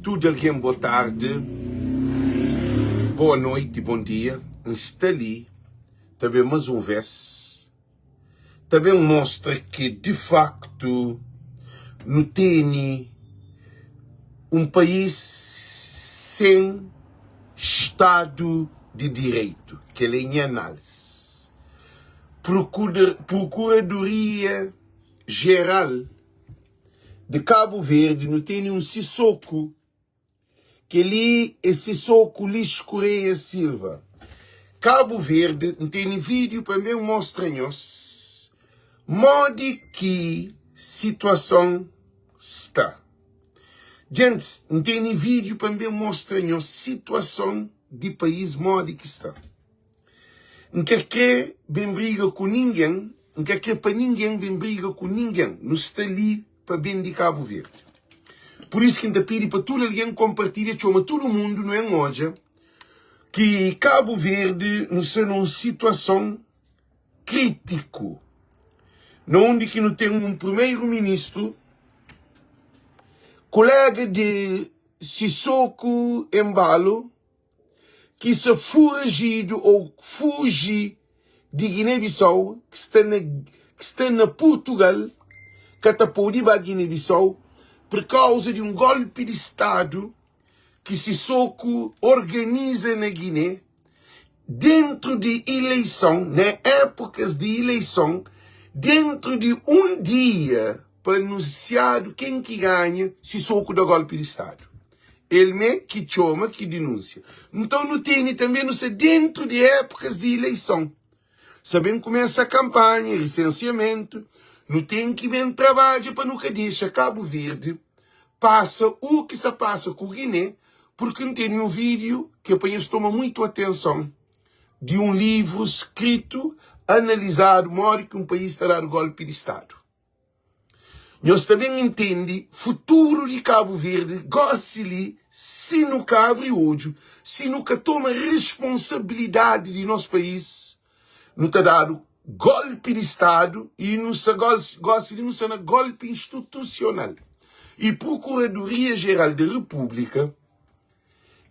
Tudu algen bo tardi, boa noiti, bon dia. N sta li ta ben mas un ves ta ben mostra ki di faktu nu tene un país sen stadu di direitu. Kel é nha análise. Prokuradoria Jeral di Kabu Verdi nu tene un Sissoku, kel-li é Sissoku Lis Correia Silva. Kabu Verdi, N tene vídiu pa N ben mostra nhos modi ki situason sta. Djentis, N tene vídiu pa N ben mostra nhos situason di país modi ki sta. N ka kre ben briga ku ningen, N ka kre pa ningen ben briga ku ningen. Nu sta li pa ben di Kabu Verdi. Pur isu ki N ta pidi pa tudu algen konpartilha, txoma tudu mundu nu en odja ki Kabu Verdi nu sta na un situason kritiku, na undi ki nu ten un primeru ministru, kolega di Sissoco Embalo, ki sta forajidu ou fuji di Guiné-Bissau ki sta na ki sta na Purtugal ka ta podi ba Guiné-Bissau pur kauza di un golpi di stadu ki Sissoco organiza na Guiné dentru di ileison na epokas di ileison dentru di un dia pa anunsiadu ken ki ganha Sissoco da golpi di stadu. El mé ki txoma, ki dinúnsia. Nton nu tene tanbe, nu sta dentu di épukas di ileison. Sa ben kumesa kanpanha, risensiamentu, nu ten ki ben trabadja pa nu ka dexa Kabu Verdi pasa u ki sa pasa ku Giné, purki N tene un vídiu ki é pa nhos toma muitu atenson di un livru skritu, analizadu modi ki un país ta dadu golpi di stadu. Nhos ta ben intende futuru di Kabu Verdi gosi li si nu ka abri odju, si nu ka toma responsabilidadi di nos país, nu ta dadu golpi di stadu y nu sa gosi li nu sa na golpi institusional. Y Prokuradoria Jeral di Repúblika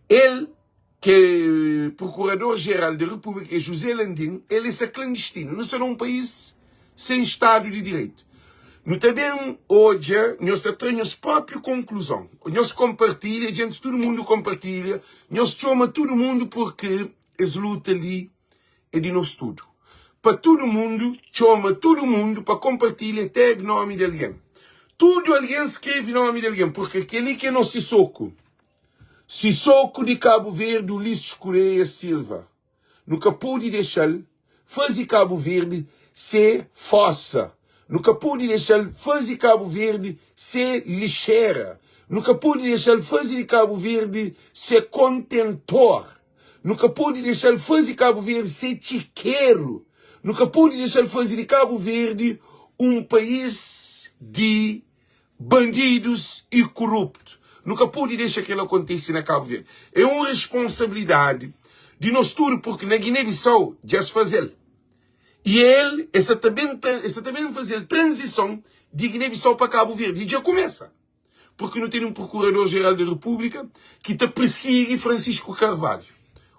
El ki é Procurador Geral di Repúblika, ki é José Landim, el é sa klandistinu. Nu sa na un país sen Stadu di Direitu. Nu ta ben odja, nhos ta tra nhos própi konkluzon. Nhos konpartilha, djentis, tudu mundu konpartilha, nhos txoma tudu mundu purki es luta li é di nos tudu. Pa tudu mundu txoma tudu mundu pa konpartilha tag nomi di algen. Tudu algen skrebe nomi di algen, purki kel-li ki é nos Sissoku. Sissoku di Kabu Verdi Ulisses Correia Silva Nu ka pode dexa-l faze Kabu Verdi se fosa Nu ka pode dexa-l faze Kabu Verdi se lixera Nu ka pode dexa-l faze di Kabu Verdi se kontentor Nu ka pode dexa-l faze Kabu Verdi se txikeru Nu ka pode dexa-l faze di Kabu Verdi un país di bandidus y kuruptu. Nu ka pode dexa kel-la kontise na Kabu Verdi. É un responsabilidadi di nos tudu purki na Guiné-Bissau dja es faze-l y el es sa ta ben es sa ta ben faze-l tranzison di Guiné-Bissau pa Kabu Verdi y dja kumesa purki nu ten un Prokurador Jeral di Repúblika ki ta pirsigi Francisco Carvalho.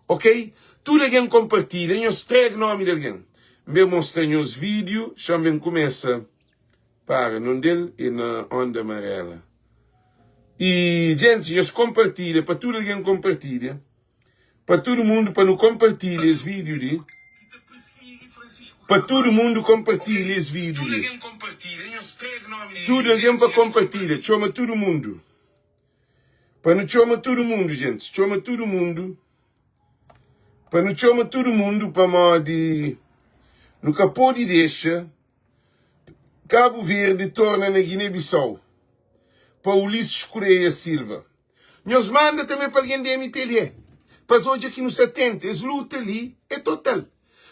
Ok? Tudu algen konpartilha, nhos treg nomi di algen. N ben mostra nhos vídiu, xa-m ben kumesa. Para, non del e na onda amarela. E djenti, nhos konpartilha pa tudu algen konpartilha, pa tudu mundu pa nu konpartilha es vídiu li. Pa tudu mundu konpartilha es vídiu li. Tudu algen pa konpartilha, txoma tudu mundu. Pa nu txoma tudu mundu, djentis, txoma tudu mundu. Pa nu txoma tudu mundu pamodi nu ka pode dexa Kabu Verdi torna na Guiné-Bissau pa Ulisses Correia Silva. Nhos manda tanbe pa algen di MPLA pa es odja ki nu sa tenta. Es luta li é total.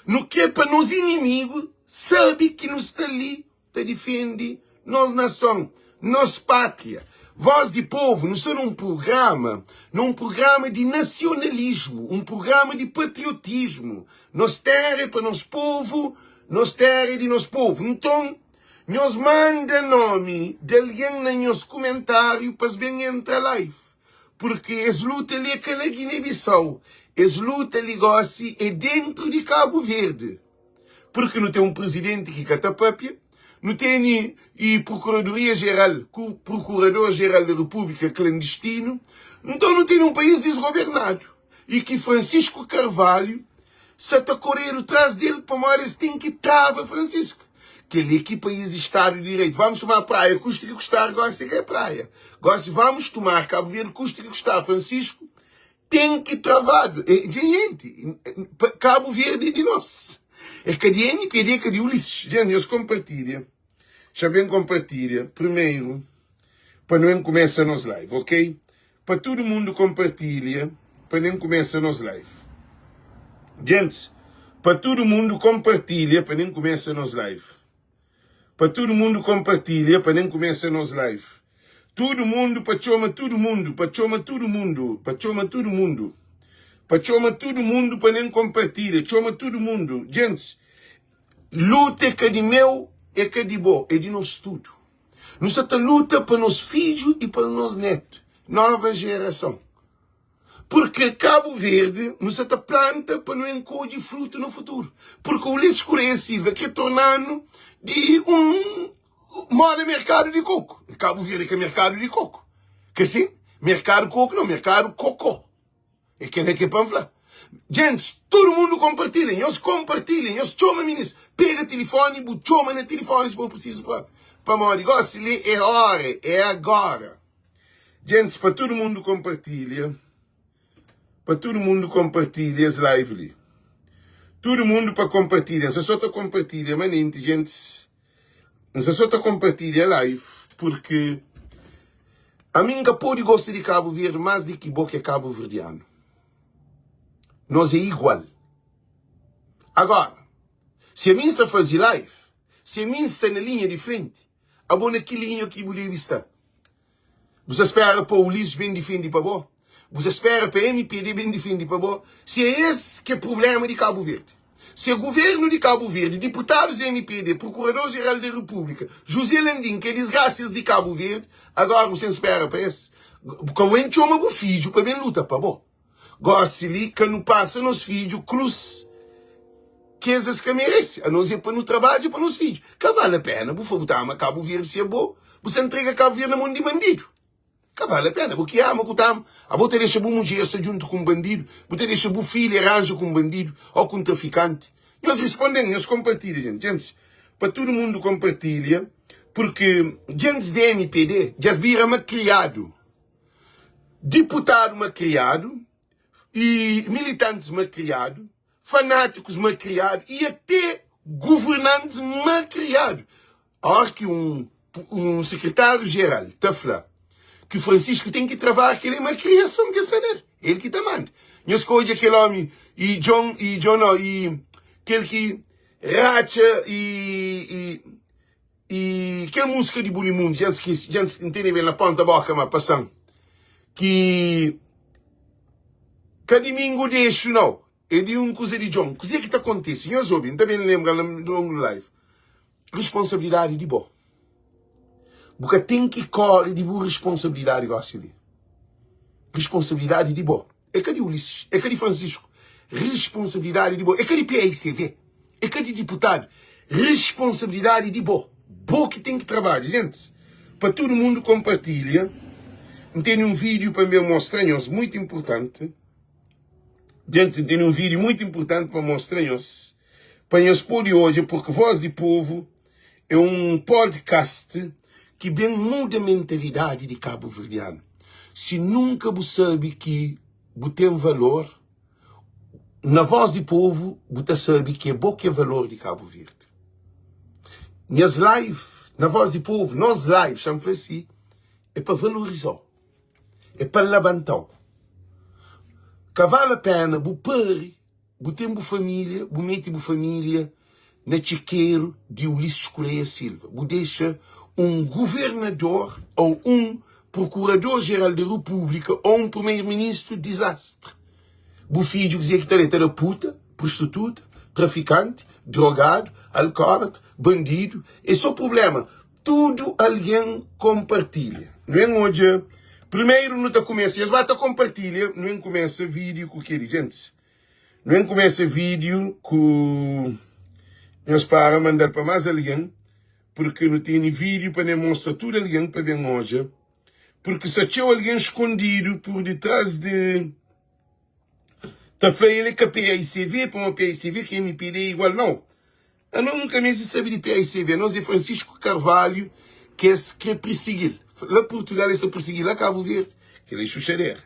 Nu kre pa nos inimigu sabe ki nu sta li ta difende nos nason, nos pátria. Voz di Povo, nu sta na un prugrama, na un prugrama di nasionalismu, un prugrama di patriotismu. Nos téra é pa nos povu, nos téra é di nos povu. Nton, nhos manda nómi di algen na nhos kumentáriu pa es ben entra live. Purki es luta li é ka na Guiné-Bissau, es luta li gósi é déntu di Kabu Verdi. Purki nu ten un prizidenti ki ka ta pâpia, nu tene i Prokuradoria Jeral ku Prokurador Jeral di Repúblika klandistinu, nton nu tene un país disgobernadu i ki Francisco Carvalho sa ta koredu tras del pamodi es ten ki trava Francisco. Kel-li é ki país di Stadu di Direitu. Vamos tomar praia, custe que custar, gosi é ka é praia. Gosi vamos tomar Cabo Verde, custe que custar. Francisco ten ki travadu. É djenhenti. Cabo Verde é di nos. É ka di MPD, é ka di Ulisses. Djenti, nhos konpartilha. Xa ben konpartilha primeiro pa nu en kumesa nos live, ok? Pa tudu mundu konpartilha pa nen kumesa nos live. Djentis, pa tudu mundu konpartilha pa nen kumesa nos live. Pa tudu mundu konpartilha pa nen kumesa nos live. Tudu mundu pa txoma tudu mundu, pa txoma tudu mundu, pa txoma tudu mundu. Pa txoma tudu mundu pa nen konpartilha, txoma tudu mundu. Djentis, luta é ka di meu, é ka di bo, é di nos tudu. Nu sta ta luta pa nos fidju i pa nos netu, nova jerason. Purke Kabu Verdi nu sta ta planta pa nu enkodje frutu na futuru. Purke Ulisses Correia Silva kre torna-nu di un moda merkadu di koku. Kabu Verdi ka merkadu di koku. Ka sin? Merkadu koku nau, merkadu kokó. É kel-la ki é pa N fla. Gentis, tudu mundu konpartilha. Nhos konpartilha, nhos txoma minis. Pega tilifoni, bu txoma na tilifoni si for prisizu propi. Pamodi gosi li é ora, é agora. Gentis, pa tudu mundu konpartilha, pa tudu mundu konpartilha es live li. Tudu mundu pa konpartilha. N sta so ta konpartilha manenti, gentis. N sta so ta konpartilha live purki ami N ka pode gosta di Kabu Verdi más di ki bo ki é kabuverdianu. Nos é igual. Agora, si ami N sta faze live, si ami N sta na linha di frenti, abo na ki linha ki bu debe sta? Bu sta spera pa Ulisses ben difende pa bo? Bu sta spera pa MPD ben difende pa bo? Si é es ki é prublema di Kabu Verdi. Si é guvernu di Kabu Verdi, diputadus di MPD, Prokurador Jeral di Repúblika, José Landim ki é disgrasias di Kabu Verdi, agora bu sen spera pa es? Ka bu ben txoma bu fidju pa ben luta pa bo. Gosi li ka nu pasa nos fidju krus ki es es ka merese. Anos é pa nu trabadja pa nos fidju. Ka vale a pena bu fla bu ta ama Kabu Verdi si abo bu sa ntrega Kabu Verdi na mon di bandidu. Ka vale a pena. Bu ki ama ku ta ama. Abo ta dexa bu mudjer sta djuntu ku un bandidu? Bu ta dexa bu filha ranja ku un bandidu o ku un trafikanti? Nhos risponde-m, nhos konpartilha jenti. Jentis, pa tudu mundu konpartilha, purki jentis di MPD dja es bira makriadu. Diputadu makriadu i militantis makriadu, fanátikus makriadu i até governantis makriadu. Óras ki un, un sekretáriu jeral ta fla ki Francisco ten ki travar kel-li, é makriason ki el sta na el. El ki ta manda. Nhos ka odja kel ómi i Djon, i Djon no, i kel ki ratxa i, i I kel múzika di Bulimundo, dja N skese, dja N tene ben na ponta boka ma pasa-m ki ka dimingu dexu nau, é di un kuza di Djon. Kuzê ki ta kontise? Nhos obi, N ta ben lenbra na longu live. Responsabilidadi di bo. Bu ka ten ki kóre di bu responsabilidadi gósi li. Responsabilidadi di bo. É ka di Ulisses, é ka di Francisco. Responsabilidade di bo. É ka di PAICV, é ka di diputado. Responsabilidade di bo. Bo ki ten ki trabadja. Gente, pa tudo mundo compartilha. N tene um vídeo pa me mostra nhos, muito importante. Gente, N tene um vídeo muito importante pa mostra nhos. Pa nhos pode odja, porque Voz di Povo é um podcast ki ben muda mentalidade di kabuverdianu. Si nunka bu sabe ki bu ten valor, na Voz di Povo bu ta sabe ki é bo ki é valor di Kabu Verdi. Nhas live na Voz di Povo, nos live, xa-m fla si, é pa valoriza-u, é pa labanta-u. Ka vale a pena bu pari Bu ten bu família, bu mete bu família na txekeru di Ulisses Correia Silva. Bu dexa un governador ou un procurador-geral di Repúblika ou un primeiro-ministru dizastre. Bu fidju kuzê ki ta da? Ta da puta, prostituta, trafikanti, drogadu, alkólatra, bandidu. É sô prubléma. Tudu algen konpartilha. Nu ben odja. Primeiro nu ta kumesa, nhos ba ta kompartilha, nu en kumesa vídeo ku keli, gentis. Nu en kumesa vídeo ku nhos para mandal pa más algen, porque nu tene vídeo pa ne mostra tudo algen pa ben odja, porque sa txeu algen eskondidu por detrás de ta fla el é ka PAICV, pamodi PAICV ki MPD é igual, não. Anos nu ka meste sabe di PAICV, anos é Francisco Carvalho ki es kre pirsigi-l. La Purtugal es ta pirsigi-l, la Kabu Verdi kel é xuxadera.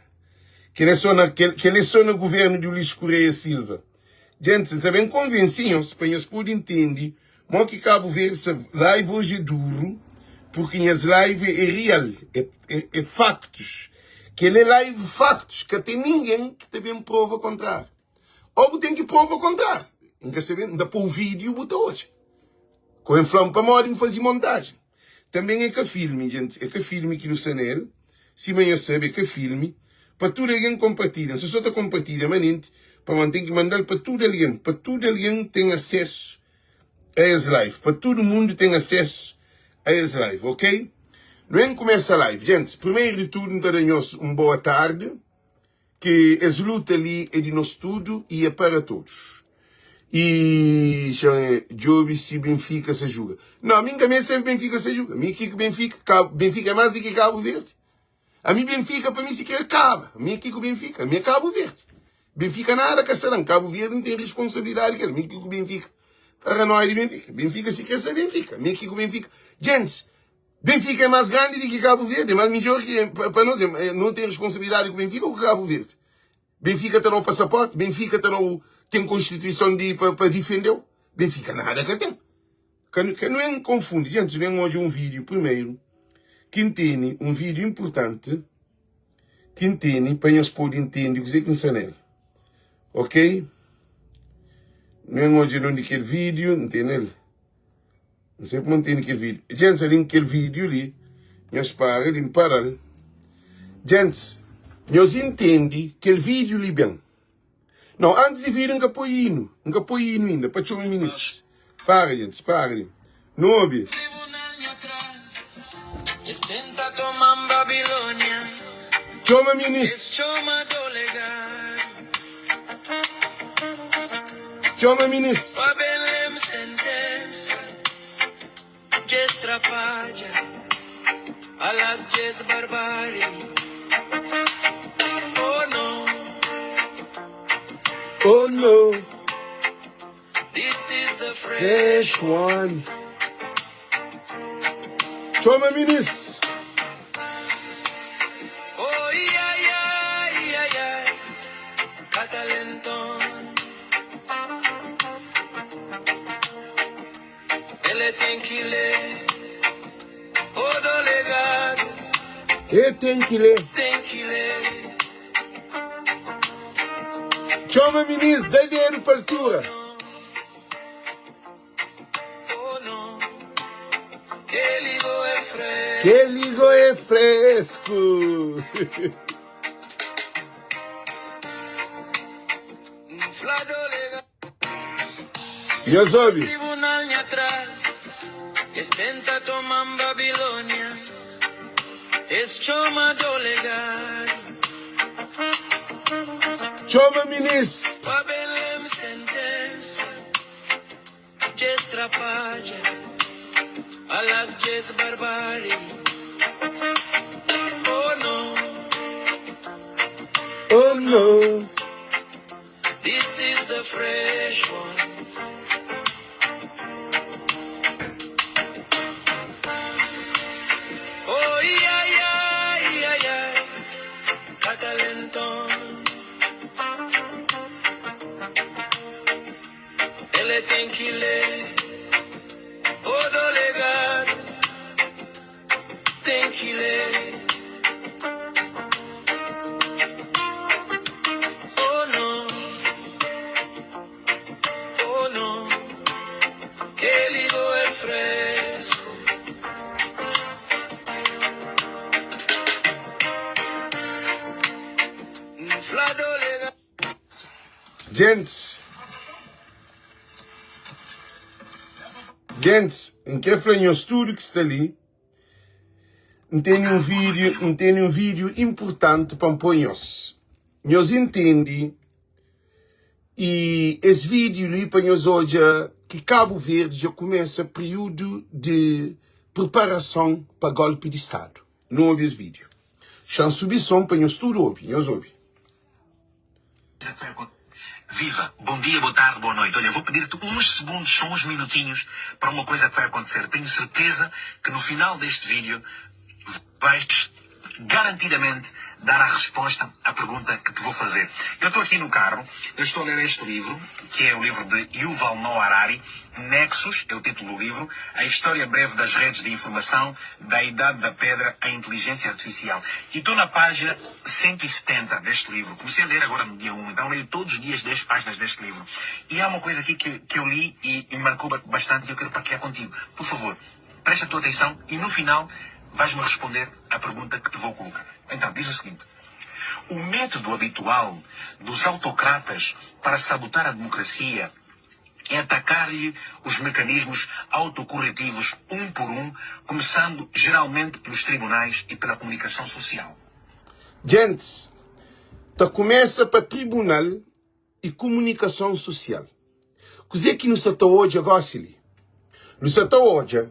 Kel é so na kel é so na guvernu di Ulisses Correia Silva. Djentis, N sa ben konvense nhos pa nhos pode ntende mo ki Kabu Verdi sa Live oji é duru purki nhas live é real, é é faktus. Kel é live faktus, ka ten ningen ki ta ben prova kontráriu. Ou bu ten ki prova kontráriu. N ka sabe, N ta pô-u vídiu bu ta odja. Ku N fla-m pamodi N faze montajen. Tanben é ka filmi, djentis, é ka filmi ki nu sta na el. Sima nhos sabe, é ka filmi pa tudu algen konpartilha. N sta so ta konpartilha manenti pamodi N ten ki manda-l pa tudu algen, pa tudu algen ten asesu a es live, pa tudu mundu ten asesu a es live, ok? Nu N kumesa live, djentis. Primeru di tudu N ta da nhos un boa tardi. Ki es luta li é di nos tudu y é para todos. Y xa djobi si Benfica sa juga. Não, ami nka meste sabe Benfica sa juga. Mi ki ku Benfica, Cabo, Benfica é mais di ki Cabo Verde. Ami Benfica pa mi si kre kaba. Mi ki ku Benfica, ami é Cabo Verde. Benfica nada ka sa dan. Cabo Verde n ten responsabilidade kel. Mi ki ku Benfica. Paranoia di Benfica. Benfica si kre sa Benfica. Mi ki ku Benfica. Gents, Benfica é mais grande do que Cabo Verde, é mais melhor que para nós, é, não tem responsabilidade com Benfica ou com Cabo Verde. Benfica tá o passaporte, Benfica tá o tem constituição de para defender. Benfica nada que tem. Que, que não é confunde, gente, vem hoje um vídeo primeiro que entende um vídeo importante que entende para nós poder entender o que é que está nele. Ok? Não é hoje não de aquele vídeo, entende? N sai pa mantene kel vídeo. Djentis, ali kel vídeo li, nhos para di N para-l. Djentis, nhos intende kel vídeo li ben. Não, antis di vídeo N ka poi inu. N ka poi inu inda pa txoma minis. Para, djentis, para li. Nu obi. Txoma minis. Txoma minis. Oh no. Fresh one. Txoma minis. E ten ki lê. Txoma minis, da dedu pa altura. Kel-li go é fresku. Nhos obi. Txoma minis. Oh no. Djentis, djentis, N kre fla nhos tudu ki sta li. N tene un vídiu, N tene un vídiu inpurtanti pa N poi nhos. Nhos intendi i es vídiu li pa nhos odja ki Kabu Verdi dja kumesa priudu di priparason pa golpi di stadu. Nu obi es vídiu. Xa-m subi son pa nhos tudu obi. Nhos obi. Viva! Bom dia, boa tarde, boa noite. Olha, vou pedir-te uns segundos, só uns minutinhos, para uma coisa que vai acontecer. Tenho certeza que no final deste vídeo vais garantidamente dar a resposta à pergunta que te vou fazer. Eu estou aqui no carro, eu estou a ler este livro, que é o livro de Yuval Noah Harari, Nexus, é o título do livro, a história breve das redes de informação, da Idade da Pedra à Inteligência Artificial. E estou na página 170 deste livro. Comecei a ler agora no dia 1, então leio todos os dias 10 páginas deste livro. E há uma coisa aqui que, que eu li e, e marcou bastante e eu quero partilhar contigo. Por favor, presta a tua atenção e no final vais-me responder a pergunta que te vou colocar. Então, diz o seguinte: O método habitual dos autocratas para sabotar a democracia é atacar-lhe os mecanismos autocorretivos um por um, começando geralmente pelos tribunais e pela comunicação social. Gentis ta kumesa pa tribunal i kumunikason susial. Kuzê ki nu sa ta odja gósi li? Nu sa ta odja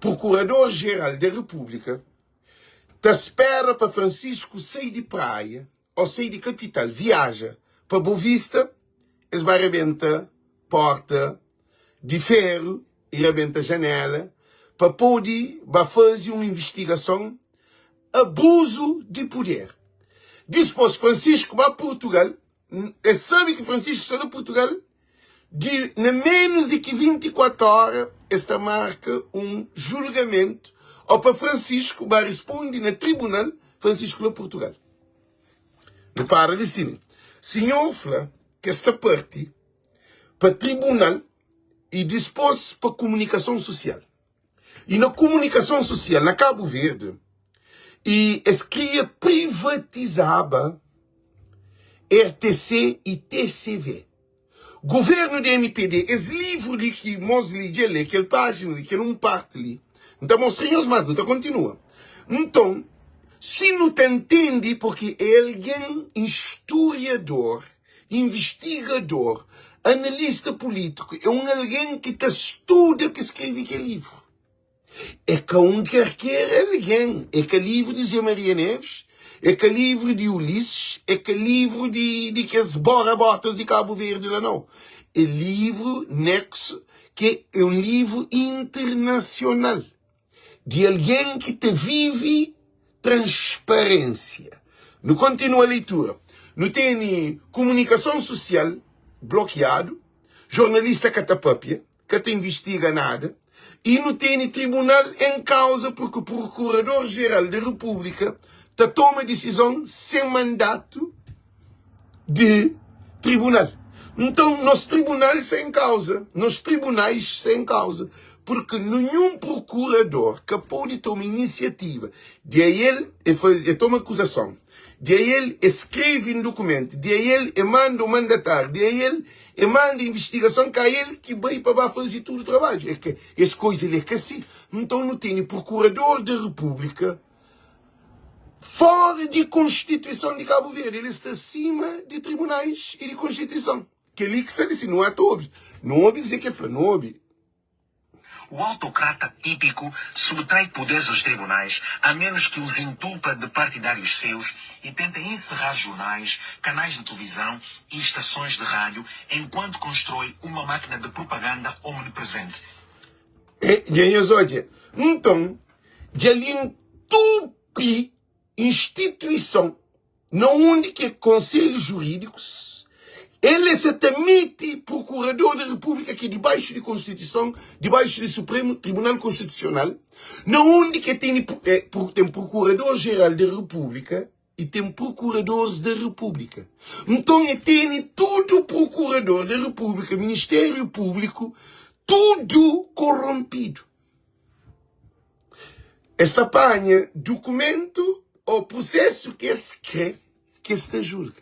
Prokurador Jeral da Repúblika ta spera pa Francisco sai di Praia ô sai di kapital viaja pa Bovista, es ba rebenta porta di feru i rebenta janela pa pode ba faze un invistigason abuzu di puder. Dispôs Francisco ba Purtugal, es sabe ki Francisco sta na Purtugal, di na menus di ki 24 ora es ta marka un julgamentu ô pa Francisco ba risponde na tribunal, Francisco na Purtugal. Nu para li sime. Sinhor fla ki es ta parti pa tribunal i dispôs pa kumunikason susial. I na kumunikason susial na Kabu Verdi, i es kria privatizaba RTC i TCV. Governo di MPD, es livru li ki mos li dja lê, kel pájina li, kel un parti li, N ta mostra nhos más, nu ta kontinua. Nton, si nu ta ntende, purki é algen insturiador, invistigador, analista pulítiku, é un algen ki ta studa pa skrebe kel livru. É ka un karker algen, é ka livru di Zé Maria Neves, é ka livru di Ulisses, é ka livru di, di kes bora-botas di Kabu Verdi la nau. É livru Nexo, ki é un livru internasional di algen ki ta vive transparênsia. Nu kontinua leitura. Nu tene kumunikason susial blokiadu, jornalista ka ta papia, ka ta invistiga nada y nu tene tribunal en kauza purki Prokurador Jeral di Repúblika ta toma disizon sen mandatu di tribunal. Nton, nos tribunal sta en kauza, nos tribunais sta en kauza, purki ninhun prokurador ka pode toma inisiativa di ael e faze, e toma akuzason, di ael e skreve un dukumentu, di ael e manda un mandatáriu, di ael E manda invistigason ka el ki bai pa ba faze tudu trabadju. É ka es koiza li é ka si. Nton nu tene Prokurador di Repúblika fora di Konstituison di Kabu Verdi. El sta sima di tribunais i di Konstituison. Kel-li ki sta li si nu ata obi. Nu obi kuzê ki el fla, nu obi. O autocrata típico subtrai poderes aos tribunais, a menos que os entupa de partidários seus e tenta encerrar jornais, canais de televisão e estações de rádio, enquanto constrói uma máquina de propaganda omnipresente. Dja nhos odja? Nton, dja li ntupi instituison na undi ki é konselhus jurídikus, el é sa ta miti Prokurador di Repúblika ki é dibaixu di Konstituison, dibaixu di Supremu Tribunal Konstitusional, na undi ki é tene ten Prokurador Jeral di Repúblika i ten Prokuradores di Repúblika. Nton é tene tudu Prokurador di Repúblika, Ministériu Públiku, tudu koronpidu. Es ta panha dukumentu ô prusésu ki es krê ki es ta julga.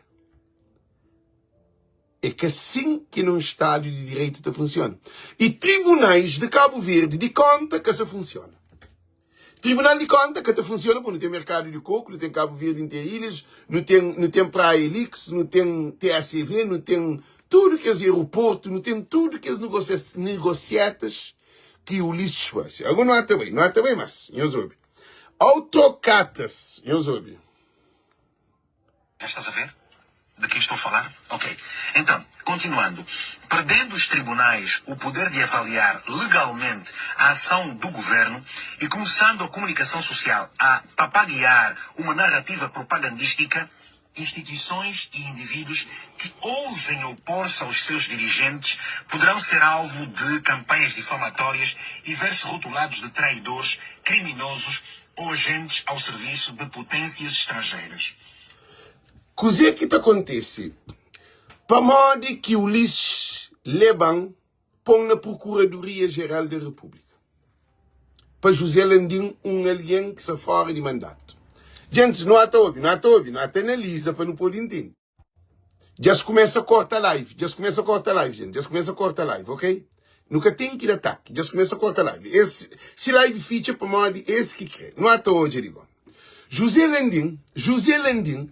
É ka sin ki na un stadu di direitu ta funsiona. I tribunais di Kabu Verdi di konta ka sa funsiona. Tribunal di Konta ka ta funsiona pabia nu ten merkadu di koku, nu ten Kabu Verdi Inter Ilhas, nu ten nu ten Praia Lix, nu ten TACV, nu ten tudu kes aeroportu, nu ten tudu kes negosiatas ki Ulisses fase. Ago nu ata bai, nu ata bai mas, nhos obi. Autokratas, nhos obi. Já estás a ver de quem estou a falar? Ok. Então, continuando. Perdendo os tribunais o poder de avaliar legalmente a ação do governo e começando a comunicação social a papaguear uma narrativa propagandística, instituições e indivíduos que ousem opor-se aos seus dirigentes poderão ser alvo de campanhas difamatórias e ver-se rotulados de traidores, criminosos ou agentes ao serviço de potências estrangeiras. Kuzê ki ta kontise? Pamodi ki Ulisses leba-m pô-m na Prokuradoria Jeral da Repúblika pa José Landim, un algen ki sta fóra di mandatu? Gentis, nu ata obi, nu ata obi, nu ata analiza pa nu pode intende. Dja-s kumesa korta live, dja-s kumesa korta live, gente, dja-s kumesa korta live, ok? Nu ka ten ki da ataki, dja-s kumesa korta live. Es, si live fitxa pamodi es ki kre. Nu ata odja li go. José Landim, José Landim,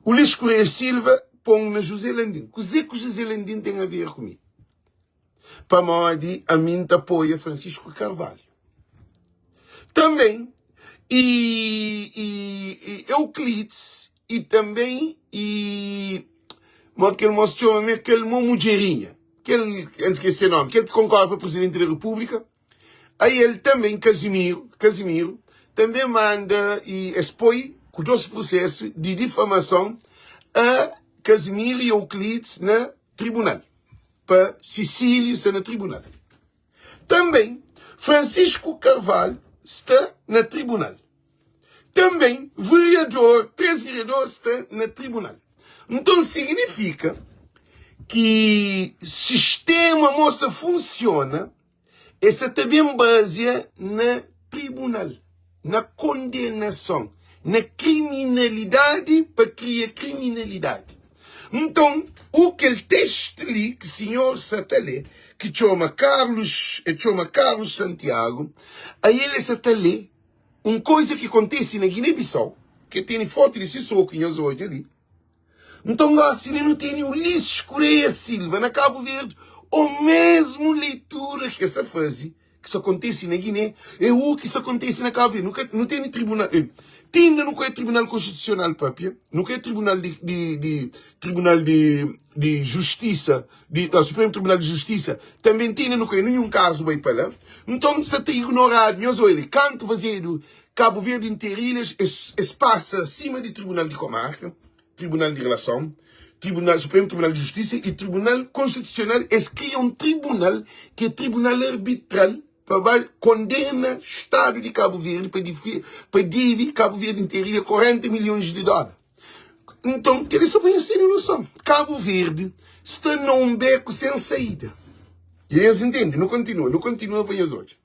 Ulisses Correia Silva pon na José Landim. Kuzê ku José Landim ten a ver ku mi? Pamodi ami N ta apoia Francisco Carvalho. Também e, e, e Euclides e também e mo kel moço txoma me kel mo mudjerinha kel antes que se nome kel que concorre para presidente da república aí ele também Casimiro Casimiro também manda e expõe com dois processos de difamação a Casimiro e Euclides na tribunal pa Cecílio sta na tribunal. Também Francisco Carvalho sta na tribunal. Também vereador, 3 vereador sta na tribunal. Nton signifika ki sistema mosa funciona E sa ta ben bazia na tribunal, na kondenason, na kriminalidadi pa kria kriminalidadi. Nton, u kel testu li ki sinhor sa ta lé, ki txoma Carlos, e txoma Carlos Santiago, ael e sa ta lé un koiza ki kontese na Guiné-Bissau, ke tene fotu di Sissoco ki nhos odja li. Nton gosi li nu tene Ulisses Correia Silva na Kabu Verdi, o mesmu leitura ki es sa faze, ki sa kontese na Guiné, é u ki sa kontese na Kabu Verdi. Nu ka, nu tene tribunal, ti inda nu ka é Tribunal Konstitusional papia, nu ka é Tribunal di, di, di, Tribunal di, di Justisa, di, no, Supremu Tribunal di Justisa, tanbe ti inda nu ka é ninhun kazu bai pa la. Nton sa ta ignoradu, nhos oia li, kantu fazedu Kabu Verdi interu ilhas es es pasa sima di Tribunal di Komarka, Tribunal di Relason, Tribunal Supremu Tribunal di Justisa y Tribunal Konstitusional es kria un tribunal ki é tribunal arbitral pa ba kondena Stadu di Kabu Verdi pa difi pa dibi Kabu Verdi interu ilha 40 milhons di dola. Nton kel-li so pa nhos tene noson Kabu Verdi sta na un beku sen saída. Dja nhos intende? Nu kontinua, nu kontinua pa nhos odja.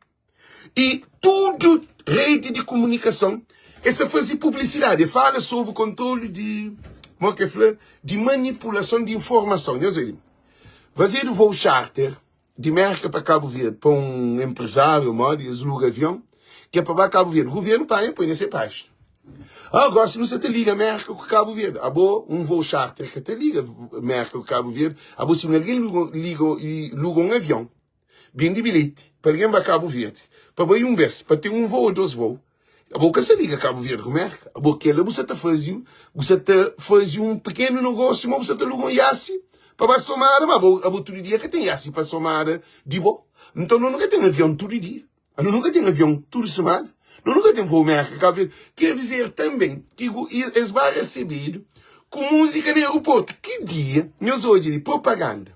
I tudu redi di kumunikason es ta faze publisidadi, e fala sobri kontrolu di, mo ke fla, di manipulason di informason. Nhos obi, fazedu vou charter di Merka pa Kabu Verdi pa un enprezáriu modi es luga avion ke pa ba Kabu Verdi. Guvernu panha poi na se pájina. Ah, gosi nu sa ta liga Merka ku Kabu Verdi. Abo, un vou charter ka ta liga Merka ku Kabu Verdi. Abo si un algen liga, luga un avion Bende bilheti pa algen ba Kabu Verdi pa bai un bes, pa ten un vou o dos vou. Abo ka sa liga Kabu Verdi ku Merka. Abo kela bu sa ta faze, bu sa ta faze un pekenu nogosiu, ma bu sa ta luga un iasi pa ba Somada, ma abo, abo tudu dia ka ten iasi pa Somada di bo. Nton no ka ten avion tudu dia, no ka ten avion tudu semana, no ka ten vou Merka, Kabu Verdi. Ker dizer tanben ki es ba resebedu ku musika na aeroportu. Ki dia nhos odja di propaganda?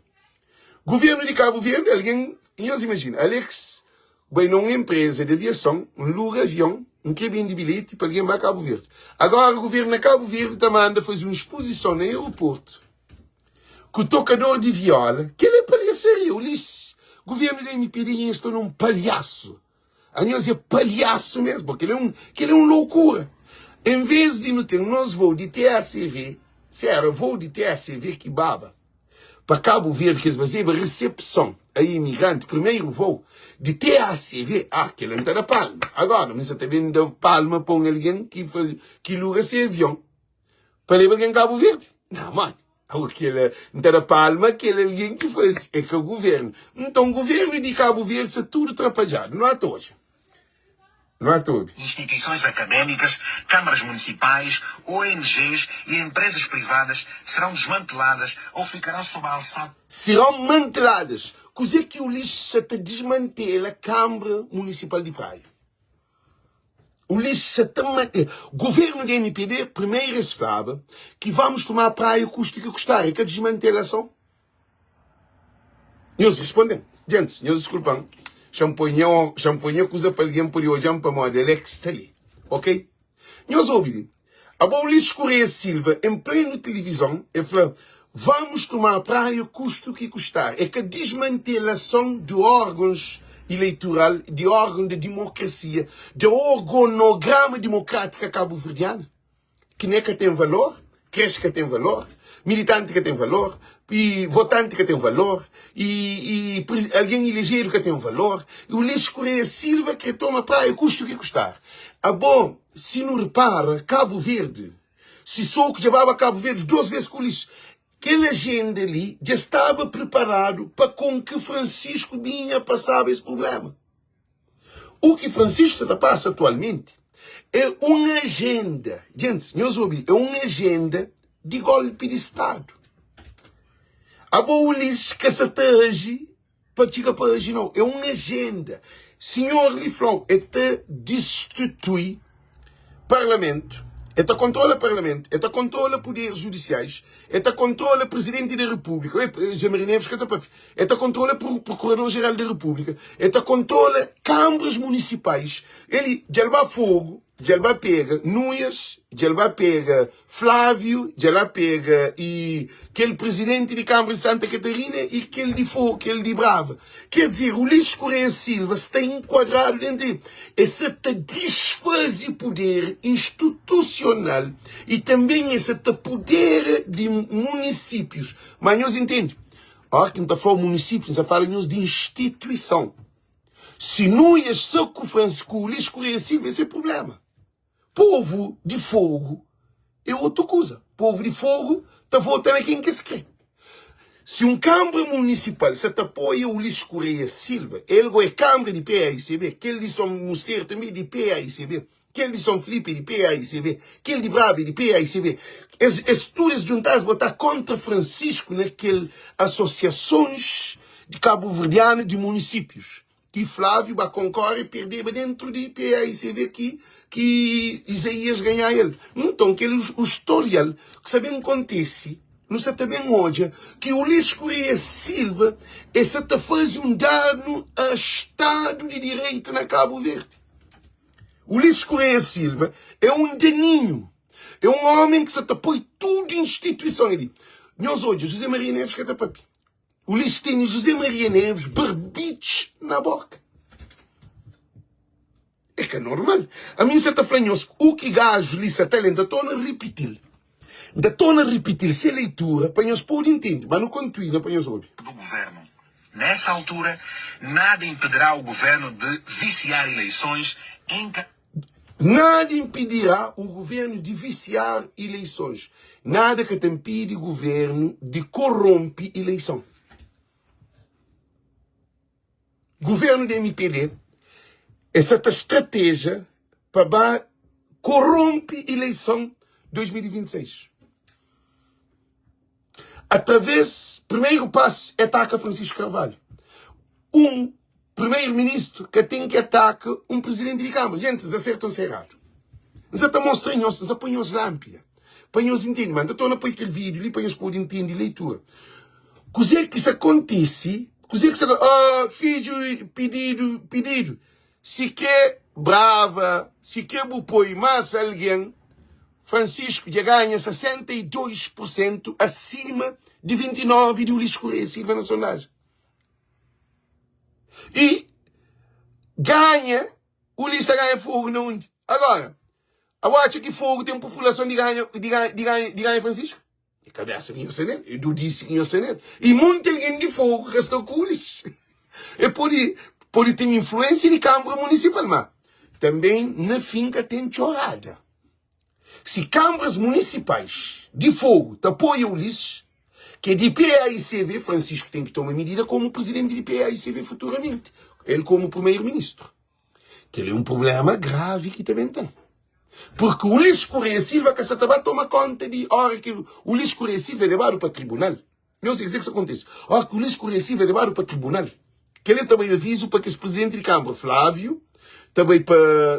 Governo di Cabo Verde, algen, nhos imagina, Alex bai na un empresa di aviason, N luga avion, N kre bende bilheti pa algen ba Cabo Verde. Agora governo na Cabo Verde ta manda faze un exposison na aeroporto ku tokador di viola, kel é palhasaria, Ulisses. Governo di MPD nhos sta na un palhasu. Anhos é palhasu mesmo, kel é un, kel é un loucura. Em vez di nu ten nos voo di TACV, se era voo di TACV ki baba. pa Kabu Verdi ki es fazeba resepson a imigranti, primeru voo di TACV, ah, kel-la N ta da palma. Agora, mi sa ta ben da palma pa un algen ki faze, ki luga se avion pa leba algen Kabu Verdi? Não, mano. Ago kel-la N ta da palma kel algen ki faze, é ka guvernu. Nton, guvernu di Kabu Verdi sta tudu trapadjadu, nu ata odja. Não é tudo. Instituições académicas, câmaras municipais, ONGs e empresas privadas serão desmanteladas ou ficarão sob a alçada. Serão manteladas. Kuzê ki Ulisses sa ta desmantela Câmara Municipal di Praia? Ulisses sa ta mante. Governo di MPD, primeiro es flaba ki vamos tomar Praia custe que custar. É ka desmantelação? Nhos responde-m, Gentis, nhos diskulpa-m, xa-m poi nha, xa-m poi nha kuza pa algen pode odja-m pamodi el é ki sta li. Ok? Nhos obi li. Abo Ulisses Correia Silva, en plenu tilivizon, el fla, Vamos tomar Praia custe o que custar. É ka dismantelason di órgons ileitural, di órgon di dimokrasia, di orgonograma dimokrátika kabuverdiana? Kine ka ten valor, krex ka ten valor, militanti ka ten valor, i votanti ka ten valor, i i algen ilejedu ka ten valor. I Ulisses Correia Silva kre toma praia kustu ki kustar. Abo, si nu repara, Kabu Verdi, Sissoco dja baba Kabu Verdi dos ves ku Ulisses. Kel ajenda li dja staba preparadu pa kon ki Francisco binha pasaba es prublema. U ki Francisco sa ta pasa atualmenti é un ajenda, gentis, nhos obi, é un ajenda di golpi di stadu. Abo Ulisses ka sa ta aji pa txiga pa aji nau, é un ajenda. Sinhor li flau, é ta distitui parlamentu, é ta kontrola parlamentu, é ta kontrola puderes judisiais, é ta kontrola presidenti di repúblika, José Maria Neves ka ta papia. El ta kontrola Procurador-Geral da República, el ta kontrola câmaras municipais, el dja el ba Fogo, dja el ba pega Nuias, dja el ba pega Flávio, dja la pega e kel presidente di Câmara de Santa Catarina e kel di Fogo, kel di Brava. Quer dizer, Ulisses Correia Silva sta enquadrado dentro de el sa ta desfaze poder institucional e também el sa ta poder di municípios. Mas nhos entende? Óras ki N ta fla munisípiu, N sta fala nhos di instituison. Si Nuias sa ku Fransi ku Ulis Kureia Silva, es é prubléma. Povu di Fogu é otu kuza. Povu di Fogu ta vota na ken ki es kre. Si un kanbra munisipal sa ta apoia Ulis Kureia Silva, el go é kanbra di PAICB, kel di Son Musteru tanbe é di PAICB. Kel di Son Filipe é di PAICB, kel di Braba é di PAICB. Es, es tudu es juntá, es botá kontra Francisco na kel asosiasons di kabuverdianu di munisípius. I Flávio ba konkore e perdeba dentru di PAICB ki, ki Isaías ganhá el. Nton, kel o storial ki sa ben kontese, nu sa ta ben odja ki Ulisses Correia Silva e sa ta faze un danu a Stadu di Direitu na Kabu Verdi. Ulisses Correia Silva é un daninhu, é un ómi ki sa ta poi tudu instituison li. Nhos odja, José Maria Neves ka ta papia. Ulisses tene José Maria Neves barbitxi na boka. É ka normal. Ami N sa ta fla nhos, u ki gaju li sa ta lé, N ta torna ripiti-l. N ta torna ripiti-l se leitura pa nhos pode ntende. Ma nu kontinua pa nhos obi. Do governo. Nessa altura, nada impedirá o governo de viciar eleições em ca. Nada impedirá o governo de viciar eleições. Nada ka ta npidi governo di korompe ileison. Governo di MPD e sa ta strateja pa ba korompe ileison 2026. Através, primeiro passo é ataca Francisco Carvalho. Um primeiro-ministro que tem que ataca um presidente de Câmara. Gente, vocês acertam se errado. Nsa ta mostra nhos, nsa põe nhos lâmpida. Pa nhos entende. Mas nta torna põe aquele vídeo ali pa nhos pode entender leitura. Kuzê ki sa kontise, kuzê ki sa, oh, fidju pedido, pedido. Si ke brava, si ke bu poi mas alguém, Francisco dja ganha 62 por sentu asima di 29 di Ulisses Correia Silva na sondajen. E ganha, Ulisses ta ganha Fogo na undi? Agora, abo atxa ki Fogo ten populason di ganha, di ganha, di ganha, di ganha Francisco? É kabésa ki nhos sta nel, é dudisi ki nhos sta nel. I monti algen di Fogu ka sta ku Ulisses. E pode pode ten influénsia di Kanbra Munisipal, má tanben na fin ka ten txorada. Si Kanbras Munisipais di Fogu ta apoia Ulisses, ki é di PAICV, Francisco ten ki toma midida komu prizidenti di PAICV futuramenti, el komu primeru-ministru. Kel é un prubléma gravi ki ta ben ten. Purki Ulisses Correia Silva ka sa ta ba toma konta di óra ki Ulisses Correia Silva é lebadu pa tribunal. Nhos sabe kuzê ki sta kontise? Óra ki Ulisses Correia Silva é lebadu pa tribunal, kel-li ta bai avizu pa kes prizidenti di kanbra, Flávio, ta bai pa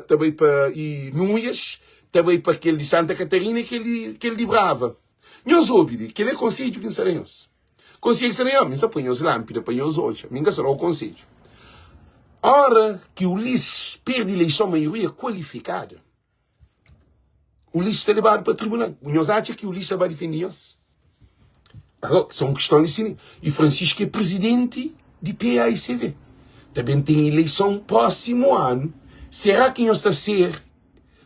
ta bai pa i Nuias, ta bai pa kel di Santa Catarina i kel di kel di Brava. Nhos obi li, kel-li é konsedju ki N sta da nhos. Konsedju sta na nhos, mi sta poi nhos lánpida pa nhos odja, mi N ka sta da-u konsedju. Ora ki Ulisses perde ileison maioria kualifikada, Ulisses ta lebadu pa tribunal. Nhos atxa ki Ulisses ta ba difende nhos? Agora, só un kiston li sini. I Francisco é presidenti di PAICV. Ta ben ten ileison prósimu anu. Será ki nhos ta ser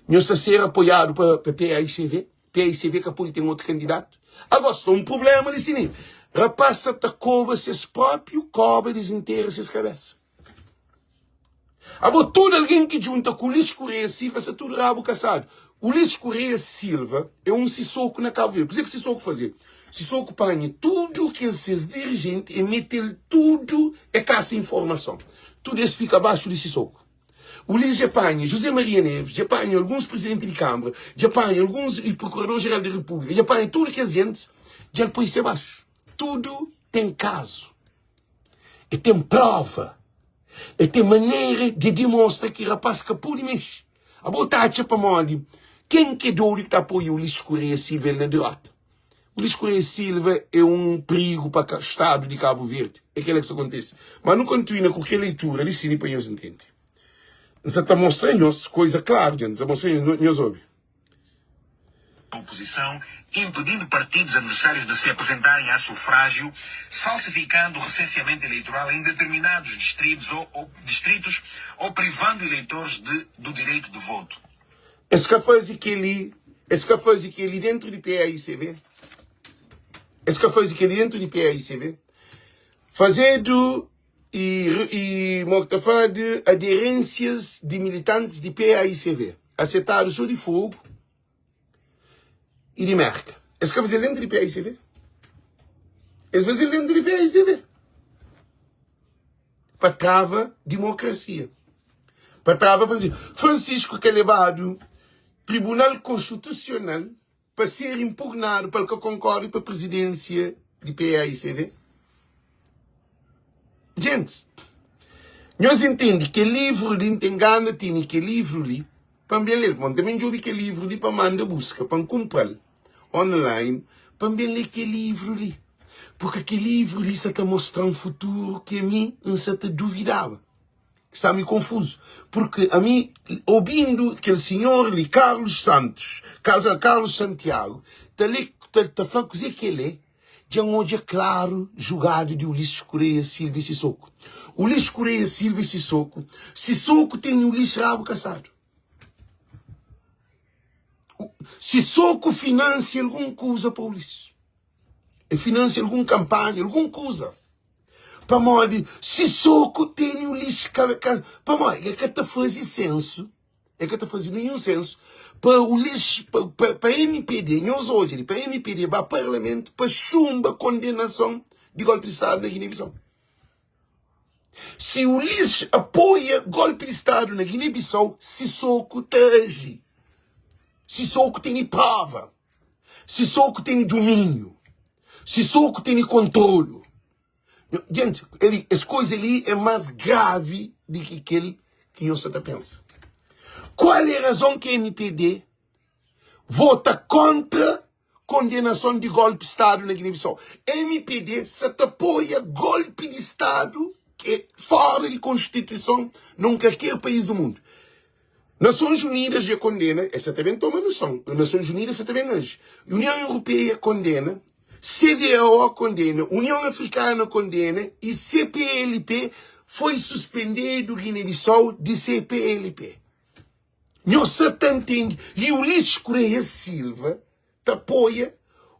nhos ta ser apoiadu pa pa PAICV? PAICV ka pode ten otu kandidatu? Agora, sta un prublema li sini. Rapaz sa ta koba ses própiu koba di zinteru ses kabesa. Abo tudu algen ki djunta ku Ulisses Correia Silva sta tudu rabu kasadu. Ulisses Correia Silva é un Sissoco na Cabo Verde. Kuzê ki Sissoco faze? Sissoco panha tudu kes ses dirigenti e mete-l tudu e kasa informason. Tudu es fika baxu di Sissoco. Ulisses dja panha José Maria Neves, dja panha alguns presidenti di Kambra, dja panha alguns Procurador Geral di República, dja panha tudu kes gentis, dja el poi se baxu. Tudu ten kazu. E ten prova, e ten manera di dimostra ki rapaz ka pode mexe. Abo ta atxa pamodi ken ki é dodu ki ta apoia Ulisses Correia Silva el na derota? Ulisses Correia Silva é un prigu pa stadu di Kabu Verdi. É kela ki sta kontise. Ma nu kontinua ku kel leitura li sini pa nhos ntende. N sa ta mostra nhos koisa klaru, dja N sa mostra nhos, nhos obi. Oposição, impedindo partidos adversários de se apresentarem a sufrágio, falsificando o recenseamento eleitoral em determinados distritos ou, ou, distritos ou privando eleitores de, do direito de voto. Es ka faze kel-li, es ka faze kel-li dentru di PAICV. Es ka faze kel-li dentru di PAICV. Fazedu i, i mo ki ta fla de aderênsias di militantis di PAICV, asetadu so di Fogo i di Merka. Es ka faze-l dentru di PAICV. Es faze-l dentru di PAICV. Pa trava dimokrasia. Pa trava Francisco. Francisco ka lebadu Tribunal Konstitusional pa ser impugnadu pa el ka konkorre pa prezidensia di PAICV? Gentis, nhos intende kel livru li, N ten gana tene kel livru li pa N ben le-l. Bon, N ta ben djobe kel livru li pa N manda buska, pa N kunpra-l online, pa N ben le kel livru li. Purki kel livru li sa ta mostra-m futuru ki ami N sa ta duvidaba. Sta mi konfuzu purki ami obindu kel sinhor li Carlos Santos, Carlos Santiago ta le ta fla kuze ki el é, dja N odja klaru jugadu di Ulisses Correia Silva y Sissoko. Ulisses Correia Silva y Sissoko, Sissoko tene Ulisses rabu kasadu. Sissoko finansia algun kuza pa Ulisses. El finansia algun kanpanha, algun kuza. Pamodi Sissoko tene Ulisses ka, ka, pamodi el ka ta faze sensu, el ka ta faze ninhun sensu pa Ulisses, pa, pa, pa MPD, nhos odja li, pa MPD ba parlamentu pa xunba kondenason di golpi di stadu na Guiné-Bissau. Si Ulisses apoia golpi di stadu na Guiné-Bissau, Sissoko ta aji. Sissoko tene prova. Sissoko tene dumíniu. Sissoko tene kontrolu. Gente, ele, es koisa li é más gravi di ki kel ki nhos sa ta pensa. Kual é razon ki MPD vota kontra kondenason di golpi stadu na Guiné-Bissau? MPD sa ta apoia golpi di stadu ki é fora di konstituison na un kalker país du mundu. Nasões Unidas dja kondena, es sa ta ben toma noson, Nasões Unidas sa ta ben aji. União Europeia kondena, CDAO kondena, União Africana kondena e CPLP foi suspendedu Guiné-Bissau di CPLP. Nhos sa ta ntende? E Ulisses Correia Silva ta apoia.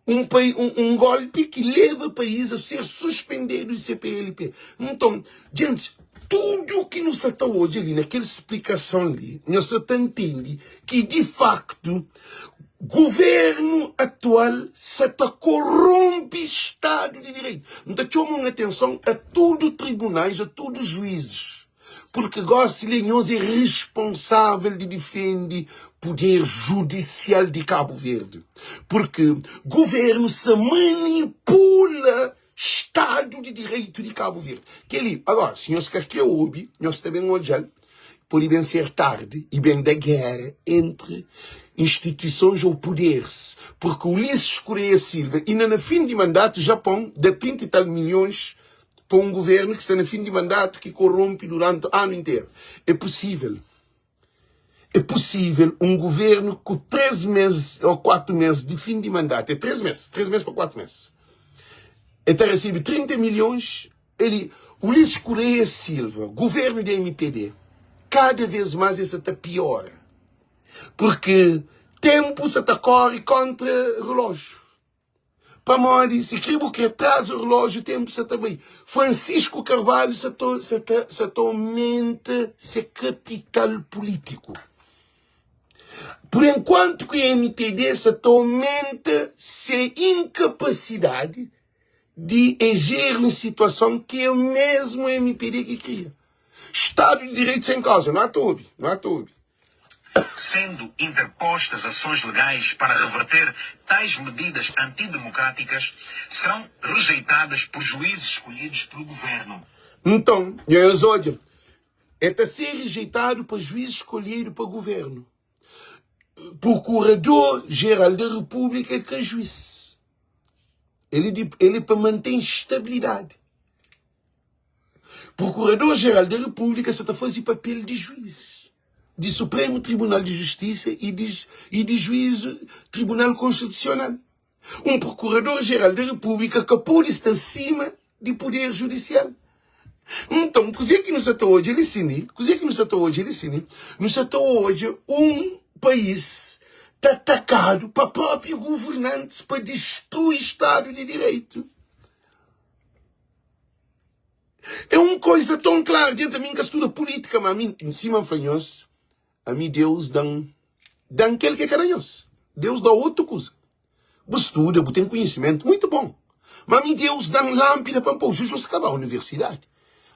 Un, un, un golpi ki leva país a ser suspendedu di CPLP. Nton, gentis, tudu ki nu sa ta odja li na kel splikason li, nhos sa ta ntende ki di faktu guvernu atual sa ta koronpi Stadu di Direitu. N ta txoma un atenson a tudu tribunais, a tudu juizis. Purki gósi li nhos é responsável di difende puder judisial di Kabu Verdi. Purki guvérnu sa manipula Stadu di Direitu di Kabu Verdi. Kel-li, agora, si nhos ka kre obi, nhos ta ben odja-l, pode ben ser tardi y ben da géra entri instituisons ou puderis. Purki Ulisses Correia Silva, inda na fin di mandatu, Japon da 30 y tal milhons pa un governu ki sta na fin di mandatu ki koronpi duranti anu interu. É pusível. É pusível un governu ku 3 mes ô 4 mes di fin di mandatu, é 3 mes, 3 mes pa 4 mes, el ta resebe 30 milhons, el, Ulisses Correia Silva, governu di mpd, kada vez más el sa ta piora, purki tenpu sa ta kóre kóntra relójiu. Pamodi si kre bu kre traza relójiu tenpu sa ta bai. Francisco Carvalho sa ta sa ta sa ta aumenta se kapital pulítiku. Por enkuantu ki mpd sa ta aumenta se inkapasidadi di e jeri un situason ki é mesmu mpd ki kria. Stadu di direitu sen kauza, nu ata obi, nu ata obi. Sendo interpostas ações legais para reverter tais medidas antidemocráticas, serão rejeitadas por juízes escolhidos pelo governo. Nton, nhos odja, e ta ser rejeitadu pa juízes skolhedu pa governu. Prokurador-Jeral da Repúblika é ka juís. El é pa mantém estabilidadi. Procurador-Geral da República sa ta faze papel di juízes di Supremu Tribunal di Justisa y di y di juízu Tribunal Konstitusional. Un Procurador-Geral da República ka pode sta sima di Puder Judisial. Nton, kuzê ki nu sa ta odja li sin li? Kuzê ki nu sa ta odja li sin li? Nu sa ta odja un país ta atakadu pa própi governantis pa distrui Stadu di Direitu. É un koisa ton klaru, djenti, ami N ka studa pulítika, ma ami, sima N fla nhos, ami Deus da-m, da-m kel ki é ka da nhos. Deus da otu kuza. Bu studa, bu ten konhisimentu, muitu bon. Ma ami Deus da-m lánpida pa N pô. Jujus ka ba universidadi.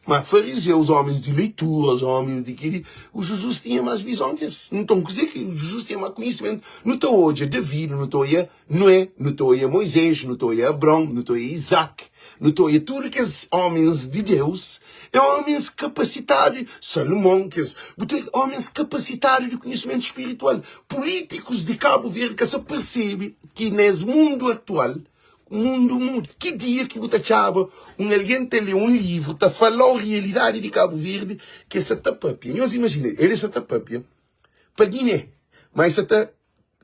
Ma farizeus, ómis di leituras, ómis di kel-li, Jujus tinha más vizon ki es. Nton, kuzê ki Jujus tinha más konhisimentu? Nu ta odja Davidi, nu ta odja Nué, nu ta oia Moisés, nu ta oia Abraon, nu ta oia Izaki, nu ta oia tudu kes ómens di Deus, é ómens kapasitadu, Salumon, kes, bu ta ómens kapasitadu di konhisimentu spiritual. Pulítikus di Kabu Verdi ka sa persebe ki na es mundu atual, mundu muda. Ki dia ki bu ta atxaba un algen ta lé un livru ta fala-u rialidadi di Kabu Verdi ki el sa ta pâpia? Nhos imajina, el sa ta pâpia pa Giné, ma el sa ta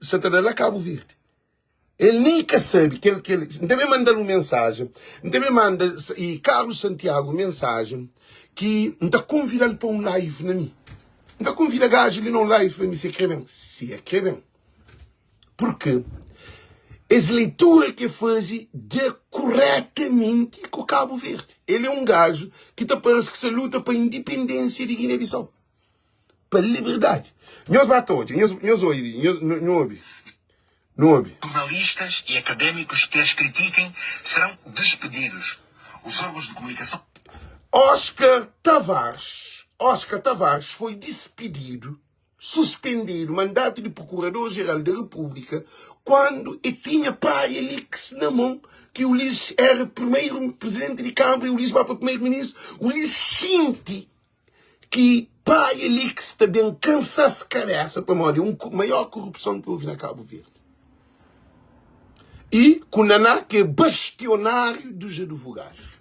sa ta da la Kabu Verdi. El nen ka sabe kel kel. N ta ben manda-l un mensajen. N ta ben manda e Carlos Santiago un mensajen ki N ta konvida-l pa un live na mi. N ta konvida gaju li na un live pa mi si e kre ben. Si e kre ben. Purke es leitura ki e faze da kuretamenti ku Kabu Verdi. El é un gaju ki ta parse ki sa luta pa indipendênsia di Guiné-Bissau. pa liberdadi. Nhos ba ta odja, nhos, nhos obi, nhos, nhu obi, nu obi. Jornalistas e académicos que as critiquem serão despedidos. Os órgãos de comunicação. Oscar Tavares, Oscar Tavares foi despedido, suspendido mandato de Procurador-Geral da República quando e tinha Praia Leaks na mão, que Ulisses era primeiro presidente de Câmara e Ulisses vai para primeiro-ministro. Ulisses sente Ki Praia li ki sta ben kansa-s kabesa pamodi un maior korupson ki houve na Kabu Verdi. I ku Naná ki é bastionáriu dos advogados.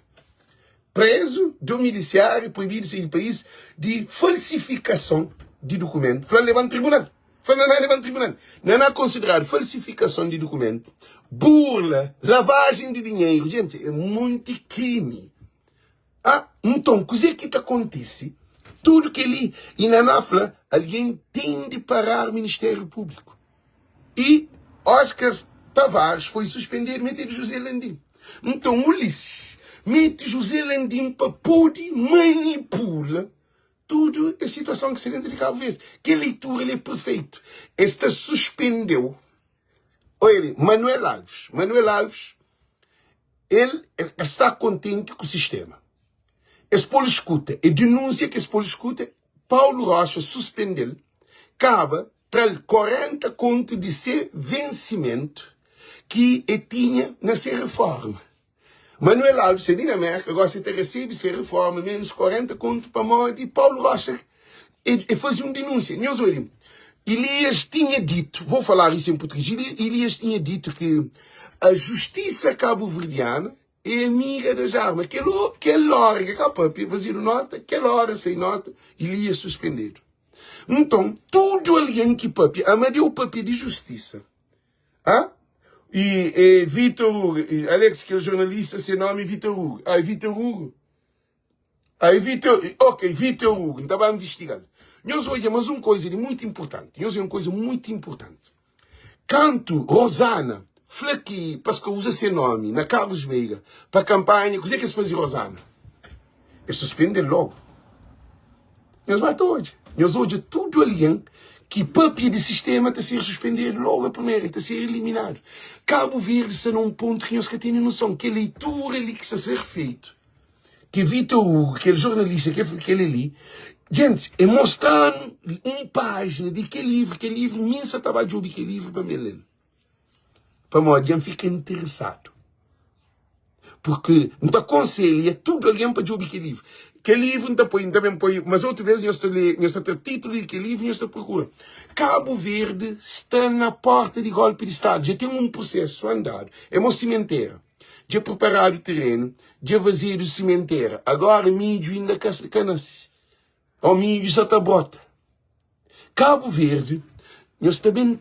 Prezu, domilisiáriu, proibidu di sai di país di falsifikason di dukumentu. Fla leba-m tribunal. Fla Naná leba-m tribunal. Naná konsideradu falsifikason di dukumentu, burla, lavajen di dinheru. Jenti, é monti krimi. Ah, nton, kuzê ki ta kontise? Tudu kel-li, i Naná fla, algen ten di parar Ministériu Públiku. I Oscar. Tavares foi suspendedu metedu José Landim. Nton Ulisses mete José Landim pa pode manipula tudu es situason ki sta dentu di Kabu Verdi. Kel leitura li é perfeitu. Es ta suspendeu Oia li, Manuel Alves. Manuel Alves, el ka sta kontenti ku sistema. Es pô-l eskuta, e denúnsia ki es pô-l eskuta, Paulo Rocha suspende-l, kaba tra-l 40 kontu di se vensimentu ki e tinha na se reforma. Manuel Alves é di na Merka, gosi e ta resebe se reforma menus 40 kontu pamodi Paulo Rocha e faze un denúnsia. Nhos odja, Elias tinha dito, vou falar isso em português, Elias tinha dito que a justiça cabo-verdiana é amiga das armas. Kel, kel hora que ka papia, fazedu nota, kel hora sai nota, Elias suspendedu. Nton, tudu algen ki papia, Amadeu papia di justisa. Hã? E, e Vitor Hugo, e Alex, kel jornalista, se nome é Vitor Hugo. Ah, é Vitor Hugo? Ah, é Vitor, ok, Vitor Hugo, N ta ba investiga-l. Nhos odja, mas un koisa di mutu inpurtanti, nhos odja un koisa mutu inpurtanti. Kantu Rosana fla ki pa es ka uza se nomi na Carlos Veiga pa kanpanha, kuzê ki es faze Rosana? Es suspende-l logu. Nhos ba ta odja. Nhos odja tudu algen ki papia di sistema ta ser suspendedu logu a primeru, ta ser eliminadu. Kabu Verdi sta na un pontu ki nhos ka tene noson. Kel leitura li ki sta ser feitu, ki Vitor Hugo, kel jornalista ki kel li, gentis, e mostra-nu un pajina di kel livru, kel livru, mi N sa ta ba djobe kel livru pa mi lel. Pamodi dja N fika interesadu. Purki N ta konselha tudu algen pa djobe kel livru. Kel livru N ta poi, N ta ben poi, mas otu bes nhos ta lé, nhos ta tra titulu di kel livru nhos ta prokura. Kabu Verdi sta na porta di golpi di stadu. Dja ten un prusesu andadu. É mo simentera. Dja preparadu terenu, dja vazedu simentera. Agora midju inda ka ka nase. Ó midju sa ta brota. Kabu Verdi, nhos ta ben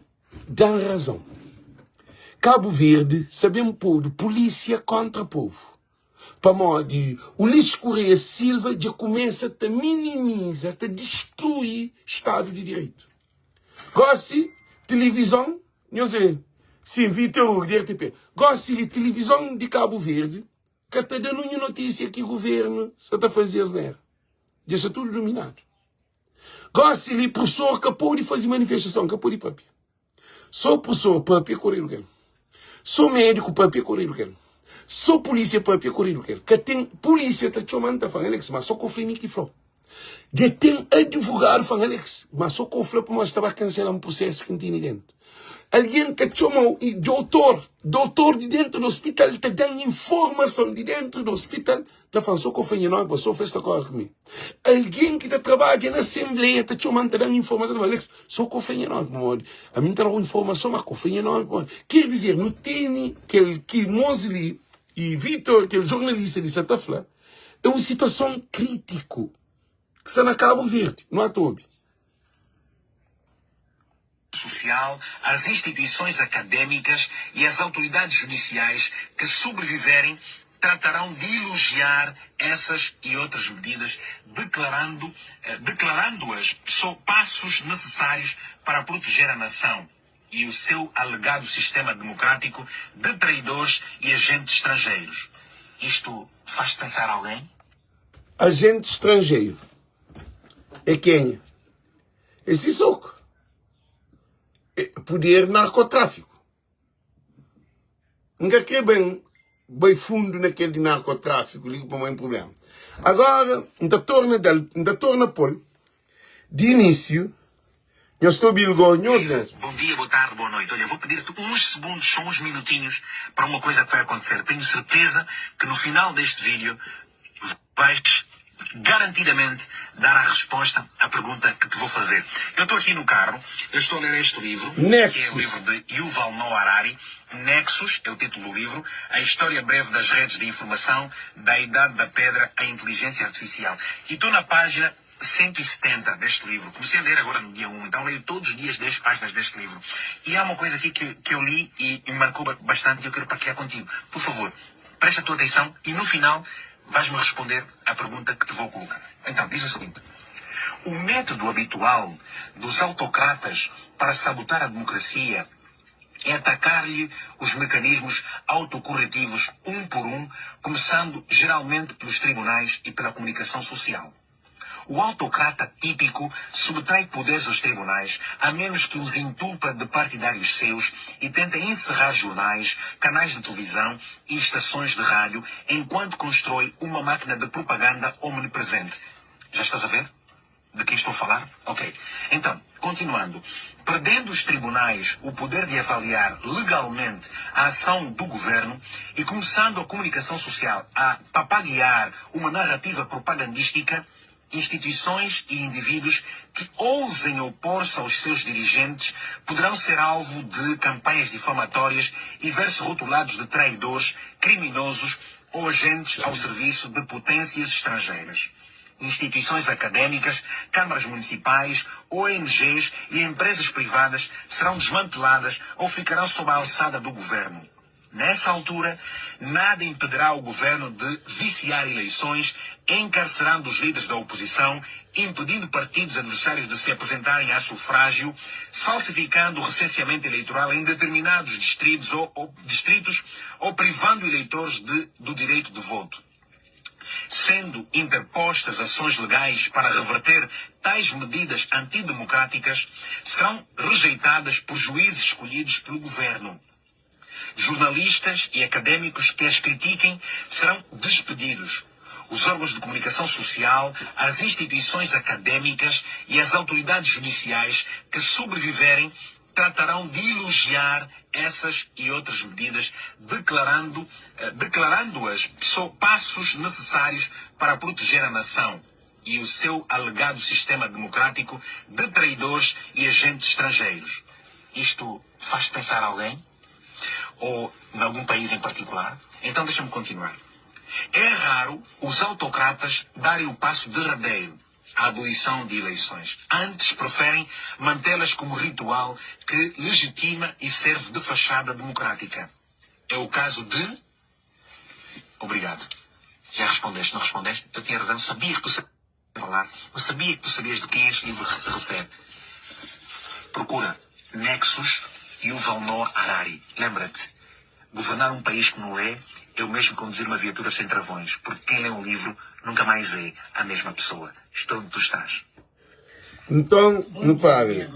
da-m razon. Kabu Verdi sa ben podu pulísia kóntra povu. Pamodi Ulisses Correia Silva dja kumesa ta minimiza, ta distrui Stadu di Direitu. Gósi, tilivizon, nhos vê, sin, Vitor Hugo, di RTP, gósi li tilivizon di Kabu Verdi ka ta da ninhun notísia ki guvernu sa ta faze asnera. Dja sta tudu duminadu. Gosi li professor ka pode faze manifestason, ka pode papia. So professor papia koredu kel. So médiku papia koredu kel. So polícia papia koredu kel. Ka ten polícia ta txoman ta flan Alex, ma so ko fla mi ki flau. Dja ten advogadu flan Alex, ma so ko fla pamodi sta ba kanselan prosesu ki N tene dentu. Algen ta txomau i doutor, doutor di dentu di hospital ta dan informason di dentu di hospital Ta fla-m, So ka fla nha nomi, pa so fla es ta kore ku mi. Algen ki ta trabadja na asenbleia ta txoma-m, ta da-m informason, ta fla, Alex, so ka fla nha nomi, pamodi ami N ta da-u informason, ma ka fla nha nomi, pamodi. Ker dizer, nu tene kel ki mos li i Vitor, kel jornalista li, sa ta fla, é un situason kritiku ki sta na Kabu Verdi. Nu ata obi. Social, as instituições académicas e as autoridades judiciais que sobreviverem tratarão de elogiar essas e outras medidas, declarando, eh, declarando-as passos necessários para proteger a nação e o seu alegado sistema democrático de traidores e agentes estrangeiros. Isto faz pensar alguém? Agente estrangeiro é quem? É Sissoko. É poder narcotráfico. N ka kre ben bai fundo na kel di narcotráfico li pamodi é problema. Agora N ta torna dal, N ta torna pol di início. Nhos ta obi-l go nhos mesmo. Bom dia, boa tarde, boa noite. Olha, vou pedir-te uns segundos, só uns minutinhos, para uma coisa que vai acontecer. Tenho certeza que no final deste vídeo vais garantidamente dar a resposta à pergunta que te vou fazer. Eu estou aqui no carro, eu estou a ler este livro, que é o livro de Yuval Noah Harari, Nexus, é o título do livro, a história breve das redes de informação, da idade da pedra à inteligência artificial. E estou na página 170 deste livro. Comecei a ler agora no dia 1, então leio todos os dias 10 páginas deste livro. E há uma coisa aqui que, que eu li e, e me marcou bastante e eu quero partilhar contigo. Por favor, presta a tua atenção e no final vais-me responder à pergunta que te vou colocar. Então, diz o seguinte: O método habitual dos autocratas para sabotar a democracia. É atacar-lhe os mecanismos autocorretivos um por um, começando geralmente pelos tribunais e pela comunicação social. O autocrata típico subtrai poderes aos tribunais, a menos que os entupa de partidários seus e tenta encerrar jornais, canais de televisão e estações de rádio, enquanto constrói uma máquina de propaganda omnipresente. Já estás a ver? De quem estou a falar? Ok. Então, continuando. Perdendo os tribunais o poder de avaliar legalmente a ação do governo e começando a comunicação social a papaguear uma narrativa propagandística, instituições e indivíduos que ousem opor-se aos seus dirigentes poderão ser alvo de campanhas difamatórias e ver-se rotulados de traidores, criminosos ou agentes ao serviço de potências estrangeiras. Instituições acadêmicas, câmaras municipais, ONGs e empresas privadas serão desmanteladas ou ficarão sob a alçada do governo. Nessa altura, nada impedirá o governo de viciar eleições, encarcerando os líderes da oposição, impedindo partidos adversários de se apresentarem a sufrágio, falsificando o recenseamento eleitoral em determinados distritos ou, ou distritos ou privando eleitores de, do direito de voto. Sendo interpostas ações legais para reverter tais medidas antidemocráticas, serão rejeitadas por juízes escolhidos pelo governo. Jornalistas e acadêmicos que as critiquem serão despedidos. Os órgãos de comunicação social, as instituições acadêmicas e as autoridades judiciais que sobreviverem tratarão de elogiar essas e outras medidas, declarando, eh, declarando-as passos necessários para proteger a nação e o seu alegado sistema democrático de traidores e agentes estrangeiros. Isto faz pensar alguém? Ou em algum país em particular? Então deixa-me continuar. É raro os autocratas darem o passo derradeiro à abolição de eleições. Antes preferem mantê-las como ritual que legitima e serve de fachada democrática. É o caso de. Obrigado. Já respondeste, não respondeste? Eu tinha razão, sabia que tu sabias falar. Eu sabia que tu sabias de quem este livro se refere. Procura Nexus Yuval Noah Harari. Lembra-te, governar um país que não é é o mesmo que conduzir uma viatura sem travões, porque quem lê um livro nunca mais é a mesma pessoa. Estou onde tu estás. Nton, nu para.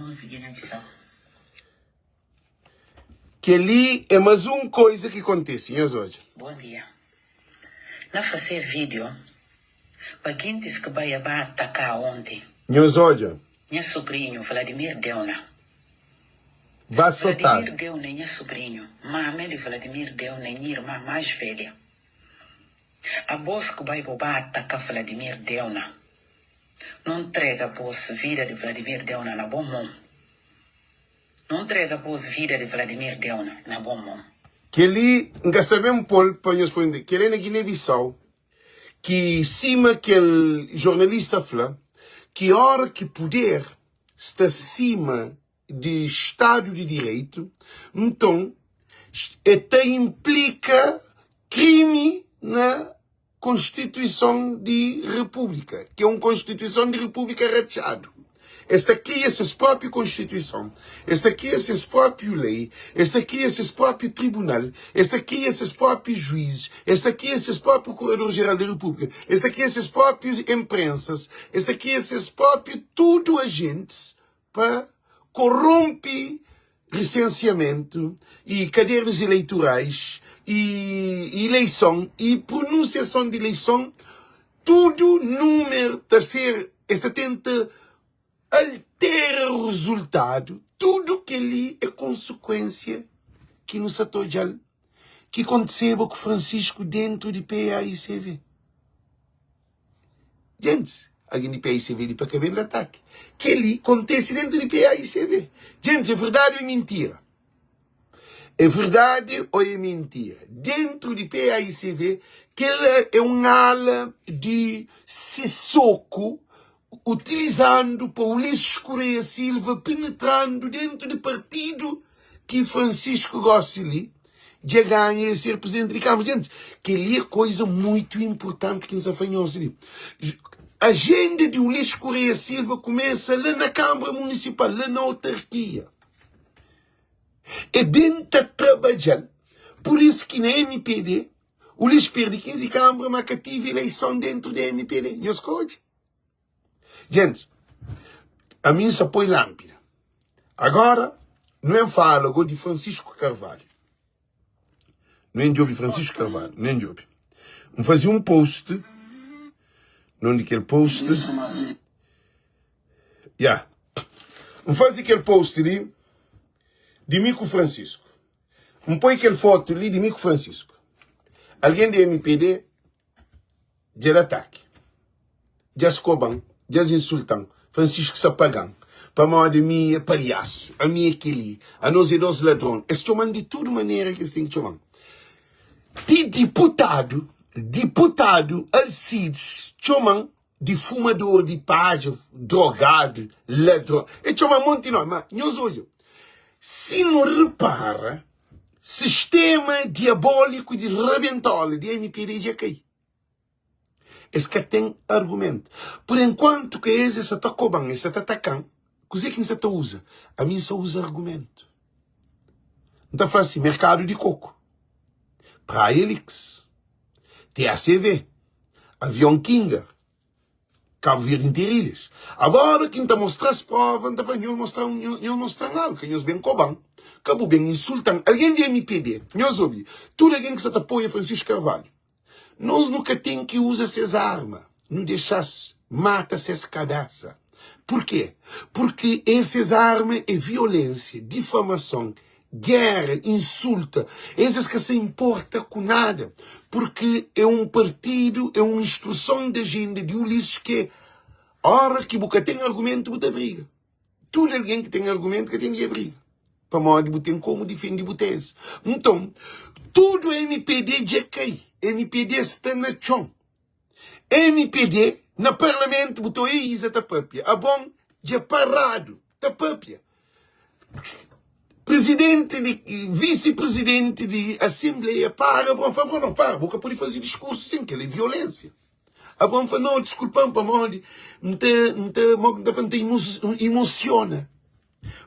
Kel-li é más un koza ki kontise. Nhos odja. Bom dia. Na fasê video pa gintis ki bai aba atacá onti. Nhos odja. Nha sobrinho Vladimir Deuna. Ba sotadu. Vladimir Deuna é nha sobrinho. Mame di Vladimir Deuna é nha irmã mais velha. Abos ku bai bo ba ataka Vladimir Deuna. No ntrega bos vida di Vladimir Deuna na bo mon. No ntrega bos vida di Vladimir Deuna na bo mon. Kel-li N ka sa ben pô-l pa nhos pode ntende. Kel-li é na Giné-Bisau ki sima kel jornalista fla ki óra ki puder sta sima di Stadu di Direitu, nton e ta inplika krimi na Konstituison di Repúblika, ki é un Konstituison di Repúblika ratxadu. Es ta kria ses própi Konstituison, es ta kria ses própi lei, es ta kria ses própi tribunal, es ta kria ses própi juízes, es ta kria ses própi Kurador-Jeral di Repúblika, es ta kria ses própi inprensas, es ta kria ses própi tudu ajentis pa koronpi risensiamentu i kadernus ileiturais i ileison i prununsiason di ileison tudu numeru ta ser es ta tenta altera ruzultadu tudu keli é konsekuensia ki nu sa ta odjal ki kontiseba ku Francisco dentu di PAICV. Djentis, algen di PAICV li pa ka ben di ataki. Kel-li kontese dentu di PAICV. Djentis, é verdadi ô é mintira? É verdadi ô é mintira? Dentu di PAICV, kel-la é un ala di Sissoco utilizandu pa Ulisses Correia Silva penetrandu dentu di partidu ki Francisco gosi li dja ganha e ser presidente di Câmara. Gente, kel-li é koisa muito importante ki N sa fla nhos li. Agenda di Ulisses Correia Silva kumesa la na Câmara Municipal, la na autarquia. E ben ta trabadja-l. Pur isu ki na mpd, Ulis perde 15 kanbra ma ka tive eleison dentru di mpd. Nhos ka odja? Gentis, ami N sa poi lanpida. Agora, nu en fala go di Francisco Carvalho. Nu en djobe Francisco Carvalho, nu en djobe. N faze un post, nonde kel post, ya. N faze kel post li di mi ku Francisco. N poi kel foto li di mi ku Francisco. Algen di MPD Dja da ataki, dja skoba-m, dja insulta-m, Francisco sa paga-m pamodi ami é palhasu, ami é kel-li, anos é dos ladron. Es txoma-m di tudu manera ki es ten ki txoma-m. Ti diputadu, diputadu Alcides txoma-m di fumador di padja, drogadu, ladron. E txoma-m monti nomi. Ma nhos odja, si nu repara, sistema diabóliku di rabentola di mpd dja kai. Es ka ten argumentu. Por enkuantu ki es es sa ta koba-m, es sa ta ataka-m, kuzê ki N sa ta uza? Ami N sa uza argumentu. N ta fla si, merkadu di koku, Praia Lix, TACV, avion Kinga, Cabo Verde interilhas. Agora ki N ta mostra-s prova, N ta fla, nhos mostra-m, nhos mostra-m algu, ka nhos ben koba-m, ka bu ben insulta-m. Algen di mpd, nhos obi, tudu algen ki sa ta apoia Francisco Carvalho, nos nu ka ten ki uza ses arma, nu dexa-s mata ses kabesa. Purkê? Purki es arma é violensia, difamason, géra, insulta. Es es ka sa inporta ku nada, purki é un partidu, é un instruson di ajenda di Ulisses ki é óra ki bu ka ten argumentu bu ta briga. Tudu algen ki ten argumentu ka ten di briga, pamodi bu ten komu difende bu tezi. Nton, tudu mpd dja kai, mpd sta na txon. Mpd na parlamento bu ta oia Isa ta papia abon dja parado ta papia presidente di vice presidente di assembleia para abon fla abon no para bu ka pode faze discurso sim kel é violência abon fla no desculpan pamodi nta nta mo ki nta fla nta emociona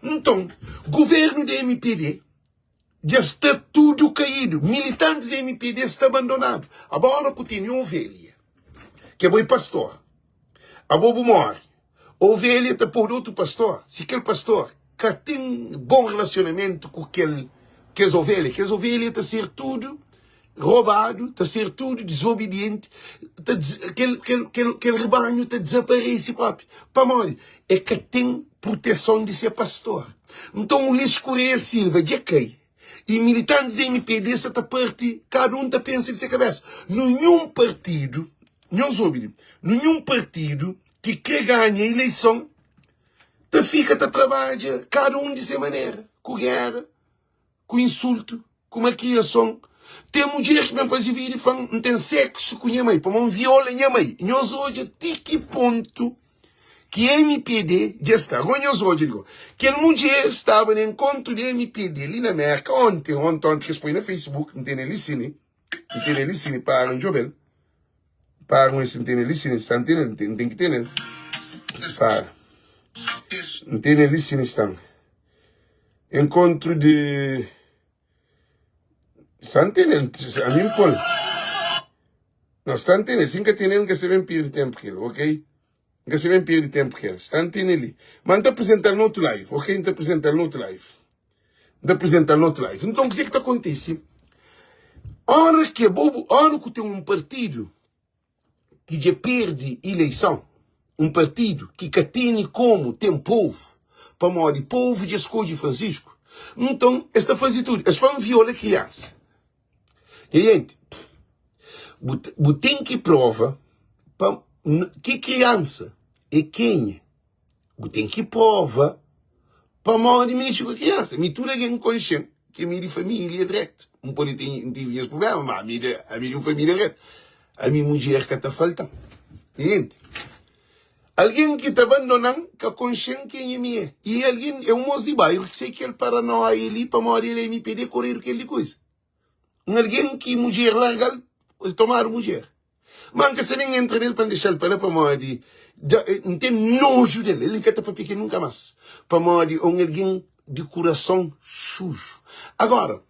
nton governo di mpd Dja sta tudu kaídu. Militantis di mpd sta bandonadu. Abo ora ku tene ovelha ke bo e pastor, abo bu mori, ovelha ta podu otu pastor. Si kel pastor ka ten bon relasionamentu ku kel kes ovelha, kes ovelha ta ser tudu robadu, ta ser tudu dizobidienti, ta kel kel kel kel ribanhu ta dizaparese propi. Pamodi? E ka ten proteson di se pastor. Nton Ulisses Correia Silva dja kai y militantis di mpd sa ta parti, kada un ta pensa di se kabesa. Ninhun partidu, nhos obi li, ninhun partidu ki kre ganha ileison ta fika ta trabadja kada un di se manera, ku gera. ku insultu, ku malkriason. Ten mudjer ki ben faze vídiu fla-m N ten séksu ku nha mai pamodi N viola nha mai. Nhos odja ti ki pontu ki mpd dja sta. Agora nhos odja li kel mudjer staba na enkontru di mpd li na Merka onti, onti, onti ki es poi na Facebook, N tene li sini, N tene li sini, para N djobe-l, para N tene li sini, sta N tene, N ten ki tene-l, para N tene li sini, sta. Enkontru di Sta ntende ami N pol No sta ntende si N ka tene N ka sta ben pirdi tenpu kel ok N ka sta ben pirdi tenpu kel Sta ntende li Ma N ta aprizental na otu live ok N ta aprizental na otu live N ta aprizental na otu live Nton kuzê ki ta kontise Ora ki bo ora ku ten un partidu ki dja perde ileison, un partidu ki ka tene komu ten povu, pamodi povu dja skodje Francisco, nton es ta faze tudu, es fla-m viola kriansa. Nha jenti, bu, bu ten ki prova pa ki kriansa é kenha. Bu ten ki prova pamodi mexe ku kriansa. Mi tudu algen ki konxe-m ki ami di família dretu. N pode ten, N tive nhas prubléma, ma ami di, ami di un família dretu. Ami mudjer ka ta falta-m. Ntende? Algen ki ta bandona-m ka konxe-m kenha mi é. I algen, é un mos di bairu ki sai kel paranóia li pamodi el é mpd koredu kel di kuza. Un algen ki mudjer larga-l, tomadu mudjer. Ma N ka sa nen entra nel pa N dexa-l pa la pamodi dja N ten noju del. El N ka ta papia ku el nunka mas pamodi é un algen. di kurason suju. Agora,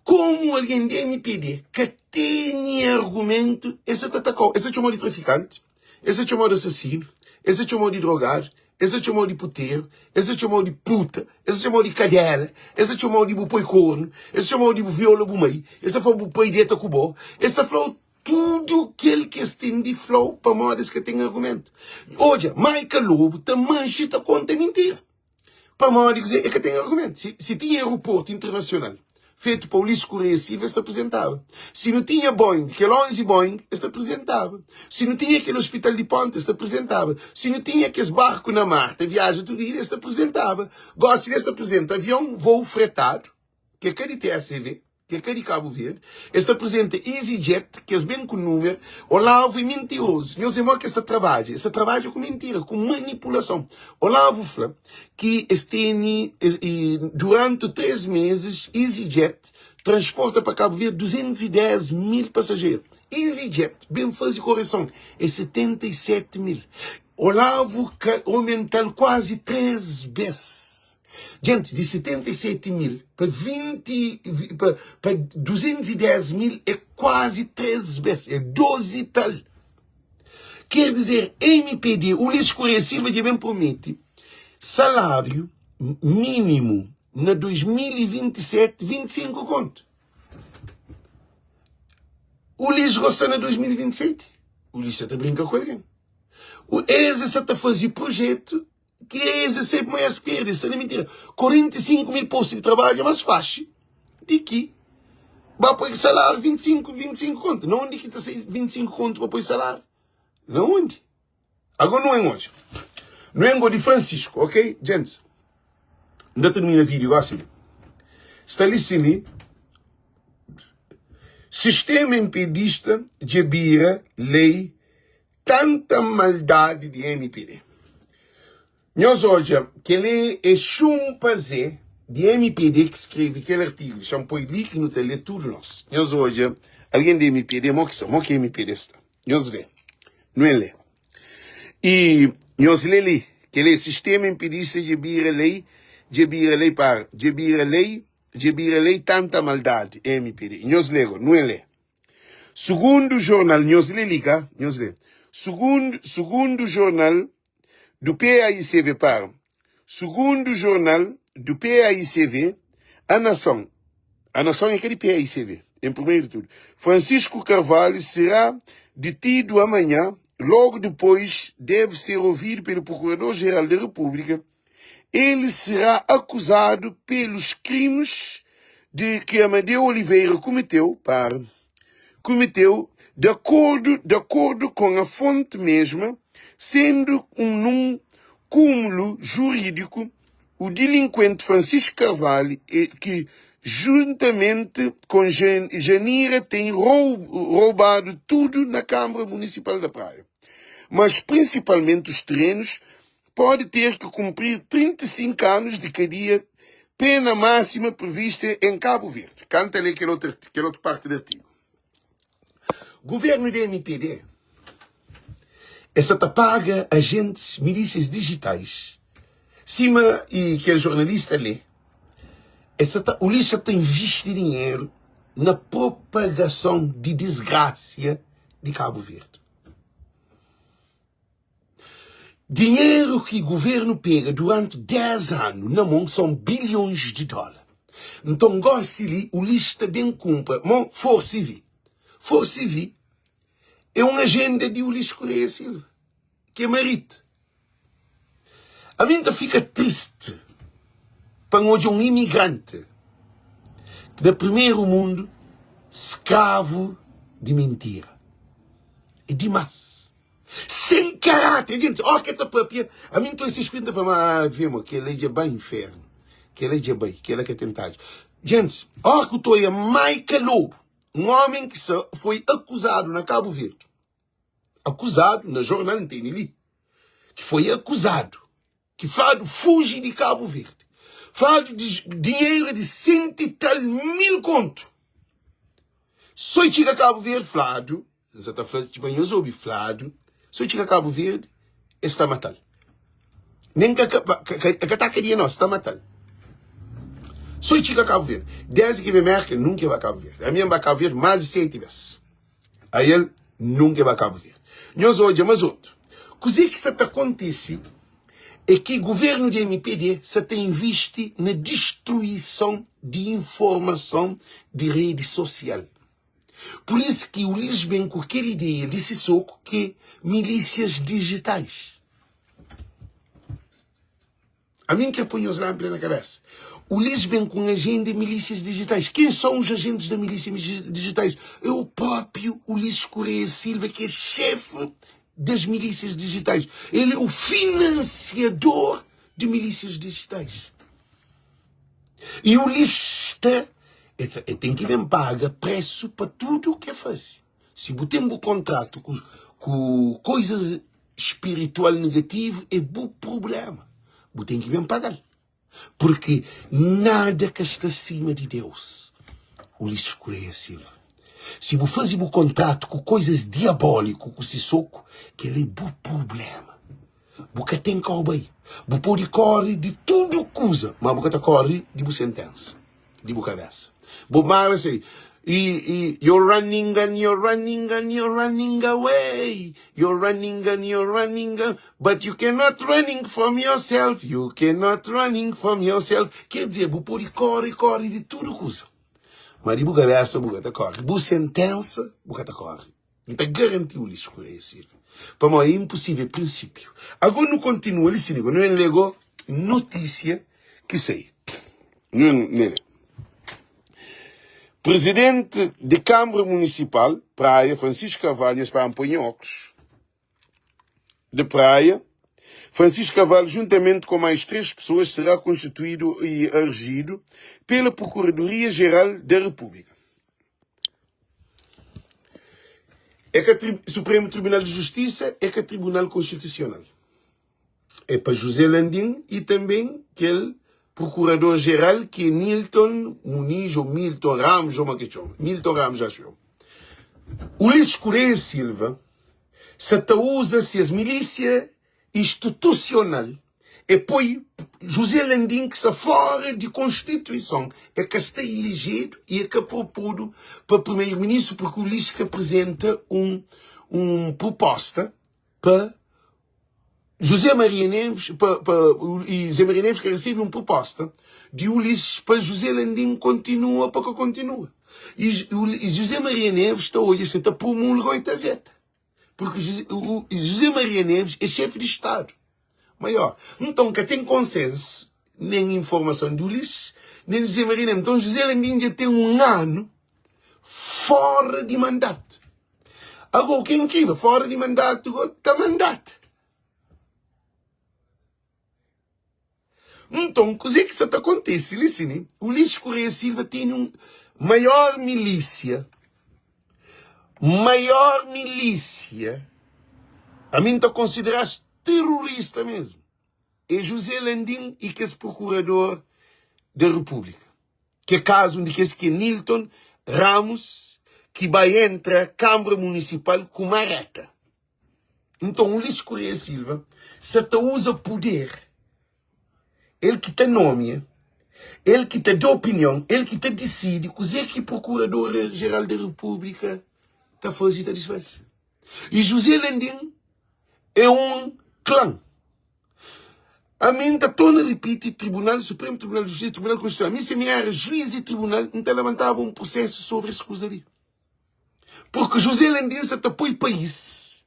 komu algen di mpd ka tene argumentu, es sa ta atakau, es ta txomau di trafikanti, es ta txomau di asasinu, es ta txomau di drogadu, es ta txomau di puteru, es ta txomau di puta, es ta txomau di kadela, es ta txomau di bu poi kornu, es ta txomau di bu viola bu mai, es ta fla bu pai deta ku bo, es ta flau tudu kel ki es ten di flau pamodi es ka ten argumentu. Odja, Maica Lobo ta manxe ta konta mintira. Pamodi kuzê? E ka ten argumentu. Si, si tinha aeroportu internasional fetu pa Ulisses Correia Silva, es ta aprizentaba. Si nu tinha Boeing, kel 11 Boeing, es ta aprizentaba. Si nu tinha kel hospital di Ponta, es ta aprizentaba. Si nu tinha kes barku na mar ta viaja tudu ilha, es ta aprizentaba. Gosi li es ta aprizenta avion, voo fretadu, ki é ka di TACV, ki é ka di Kabu Verdi, es ta aprizenta EasyJet, ki es ben ku númeru, Olavo é mintirozu, nhos é mo ki es ta trabadja, es ta trabadja ku mintira, ku manipulason. Olavo fla ki es tene, duranti 3 mezis, EasyJet transporta pa Kabu Verdi 210 mil pasajeru. EasyJet ben faze koreson, é 77 mil. Olavo ka omental kuazi 3 bes. Djenti, di 77 mil pa 20, pa, pa 210 mil é kuazi 3 bes, é 12 e tal. Quer dizer, MPD, Ulisses Correia Silva dja ben promete salário mínimo na 2027, 25 konto. Ulisses gosta na 2027? Ulisses sa ta brinka ku algen. O es sa ta faze projeto Ki es é sempre ma es perde, sta na mintira. 45 mil posto di trabadju é mas faxi di ki ba poi salário 25, 25 konto. Na undi ki ta sai 25 konto pa poi salário? Na undi? Agora nu en odja. Nu en go di Francisco, ok? Gents, N ta termina vídeo gosi li. Sta li sin li. Sistema impedista dja bira lei Tanta maldadi di mpd. Nhos odja kel-li é xunpazé di mpd ki skrebe kel artigu. Dexa-m poi li ki nu ta lé tudu nos. Nhos odja algen di mpd mo ki sta, mo ki mpd sta. Nhos lé. Nu en lé. I nhos lé li. Kel-li é sistema mpdista dja bira lei, dja bira lei para, dja bira lei, dja bira lei tanta maldadi mpd. Nhos lé go. Nu en lé. Sugundu jornal, nhos lé li ka, nhos lé. Sugundu, sugundu jornal do PAICV para. Sugundu jornal do PAICV, A Nação. A Nação é ka di PAICV, em primeiro de tudo. Francisco Carvalho será detido amanhã, logo depois deve ser ouvido pelo Procurador-Geral da República Ele será acusado pelos crimes de que Amadeu Oliveira cometeu, para, cometeu de acordo, de acordo com a fonte mesma, sendo um num cúmulo jurídico o delinquente Francisco Carvalho, que juntamente com Janira tem roubado tudo na Câmara Municipal da Praia, mas principalmente os terrenos pode ter que cumprir 35 anos de cadeia, pena máxima prevista em Cabo Verde. Canta ali aquele outro, aquele outro parte do artigo. Governo de MPD essa ta paga agentes, milícias digitais. Cima e aquele jornalista lê, essa ta, o lixo ta investe dinheiro na propagação de desgraça de Cabo Verde. Dinheru ki guvernu pega duranti 10 anu na mon son bilhons di dola. Nton gosi li Ulisses ta ben kunpra mon Forcivi. Forcivi é un ajenda di Ulisses Correia Silva, ki é maritu. Ami N ta fika tristi pa N odja un imigranti ki na primeru mundu skravu di mintira. É dimas. Sen karáter. Gentis, óra ki el ta pâpia, ami N ta oi se spritu, N ta fla, ma ave mo, kel-la dja bai infernu, kel-la dja bai, kel-la ka ten tadju. Gentis, óra ki bu ta oia Maika Lobu, un ómi ki sa foi akuzadu na Kabu Verdi, akuzadu na jornal, N tene li, ki foi akuzadu, ki fladu fuji di Kabu Verdi, fladu di dinheru di senti tal mil kontu, so i txiga Kabu Verdi, fladu, N sa ta fla pa nhos obi, fladu, so i txiga Kabu Verdi, es ta matal. Nen ka ka, ka, ka ta kadia nos, ta matal. So e txiga Kabu Verdi. Desdi ki ben Merka, nunka e ba Kabu Verdi. Ami N ba Kabu Verdi más di seti bes. Ael nunka e ba Kabu Verdi. Nhos odja más otu. Kuzê ki sa ta kontise é ki guvernu di mpd sa ta invisti na distruison di informason di redi sosial. Pur isu ki Ulis ben ku kel ideia di Sissoco ki é milísias dijitais. Ami N kre poi nhos lánpida na kabésa. Ulis ben ku un ajenda di milísias dijitais. Ken son os agentes da milísia dijitais? É o próprio Ulisses Correia Silva ki é xefe das milísias dijitais. El é o financiador de milísias dijitais. E Ulisses sta, el ten ki ben paga presu pa tudu ke faze. Si bu ten bu kontratu ku, ku koisas spiritual negativu, é bu problema. Bu ten ki ben paga-l. Purki nada ka sta sima di Deus. Ulisses Correia Silva. Si bu faze bu kontratu ku koisas diabóliku ku si soku, kel é bu problema. Bu ka ten kau bai. Bu pode kóre di tudu kuza, má bu ka ta kóre di bu senténsa, di bu kabésa. Bob Marley say, e, e, You're running and you're running and you're running away. You're running and you're running, and, but you cannot running from yourself. You cannot running from yourself. Quer dizer, bu pode kóre, kóre di tudu kuza, má di bu kabésa bu ka ta kóre. Bu senténsa bu ka ta kóre. N ta garanti-u li, Skuré Silva, pamodi é inposível, é prinsípiu. Agó nu kontinua li, si nu N lé gó notísia ki sai. Nu N lé. Presidente de Câmara Municipal, Praia, Francisco Carvalho, nhos pa N poi nha óculos de Praia, Francisco Carvalho, juntamente com mais 3 pessoas, será constituído e arguido pela Procuradoria-Geral da República. É ka tri, Supremo Tribunal de Justiça é ka Tribunal Constitucional. É pa José Landim e também kel Procurador-Geral ki é Nilton Muniz ou Milton Ramos ou ma ke txoma. Milton Ramos acho eu. Ulisses Correia Silva sa ta usa ses milícia institusional e poi José Landim ki sta fora di konstituison e ka sta ilejedu e e ka propodu pa primeiro ministru porque Ulisses ka apresenta um um proposta pa José Maria Neves pa, pa e José Maria Neves ka recebe um proposta di Ulisses pa José Landim kontinua pa ka kontinua e, e José Maria Neves ta odja se ta promulga ou e ta veta. Porque o José Maria Neves é chefe de Estado maior. Então ka tem consenso, nem informação de Ulisses, nem de José Maria Neves. Então José Landim já tem um ano fora de mandato. Agora, o que é incrível, fora de mandato, tá mandato. Nton, kuzê ki sa ta kontise li si ni? Ulisses Correia Silva tene un maior milísia, maior milísia, ami N ta konsidera-s terorista mesmu, é José Landim y kes prokurador da Repúblika, ki é kazu un di kes ki é Nilton Ramos, ki bai entra Kanbra Munisipal ku mareta. Nton, Ulisses Correia Silva sa ta uza puder, el ki ta nomia, el ki ta da opinion, el ki ta disidi kuze ki Prokurador-Jeral di Repúblika ta faze i ta disfaze. I José Landim é un klan. Ami N ta torna ripiti, Tribunal Supremu Tribunal di Justisa, Tribunal Konstitusional, ami si mi era juiz di tribunal, N ta labantaba un prusesu sobri es kuza li. Porque José Landim sa ta poi país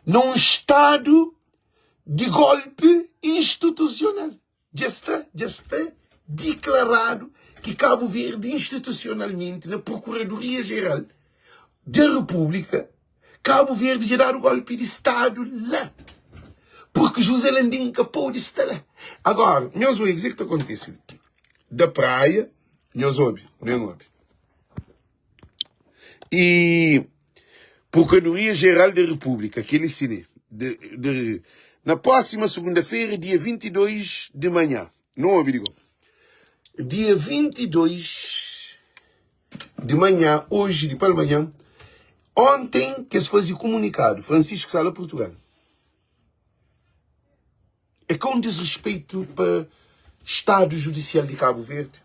na um estado de golpe institucional. Dja sta, dja sta declarado que Cabo Verde institucionalmente na Procuradoria Geral da República, Cabo Verde dja dado golpe de estado lá. Porque José Landim ka pode estar lá. Agora, nhos obi, o que ta acontece? Da praia, nhos obi, nem obi. E Procuradoria Geral da República, kel si li, de, de, na próxima segunda-feira, dia 22 de manhã, não ouvi, digo, dia 22 de manhã, hoje de palmanhã, ontem que se fazia comunicado, Francisco Sala, Portugal. É ka un disrespeito pa Estado Judicial de Cabo Verde?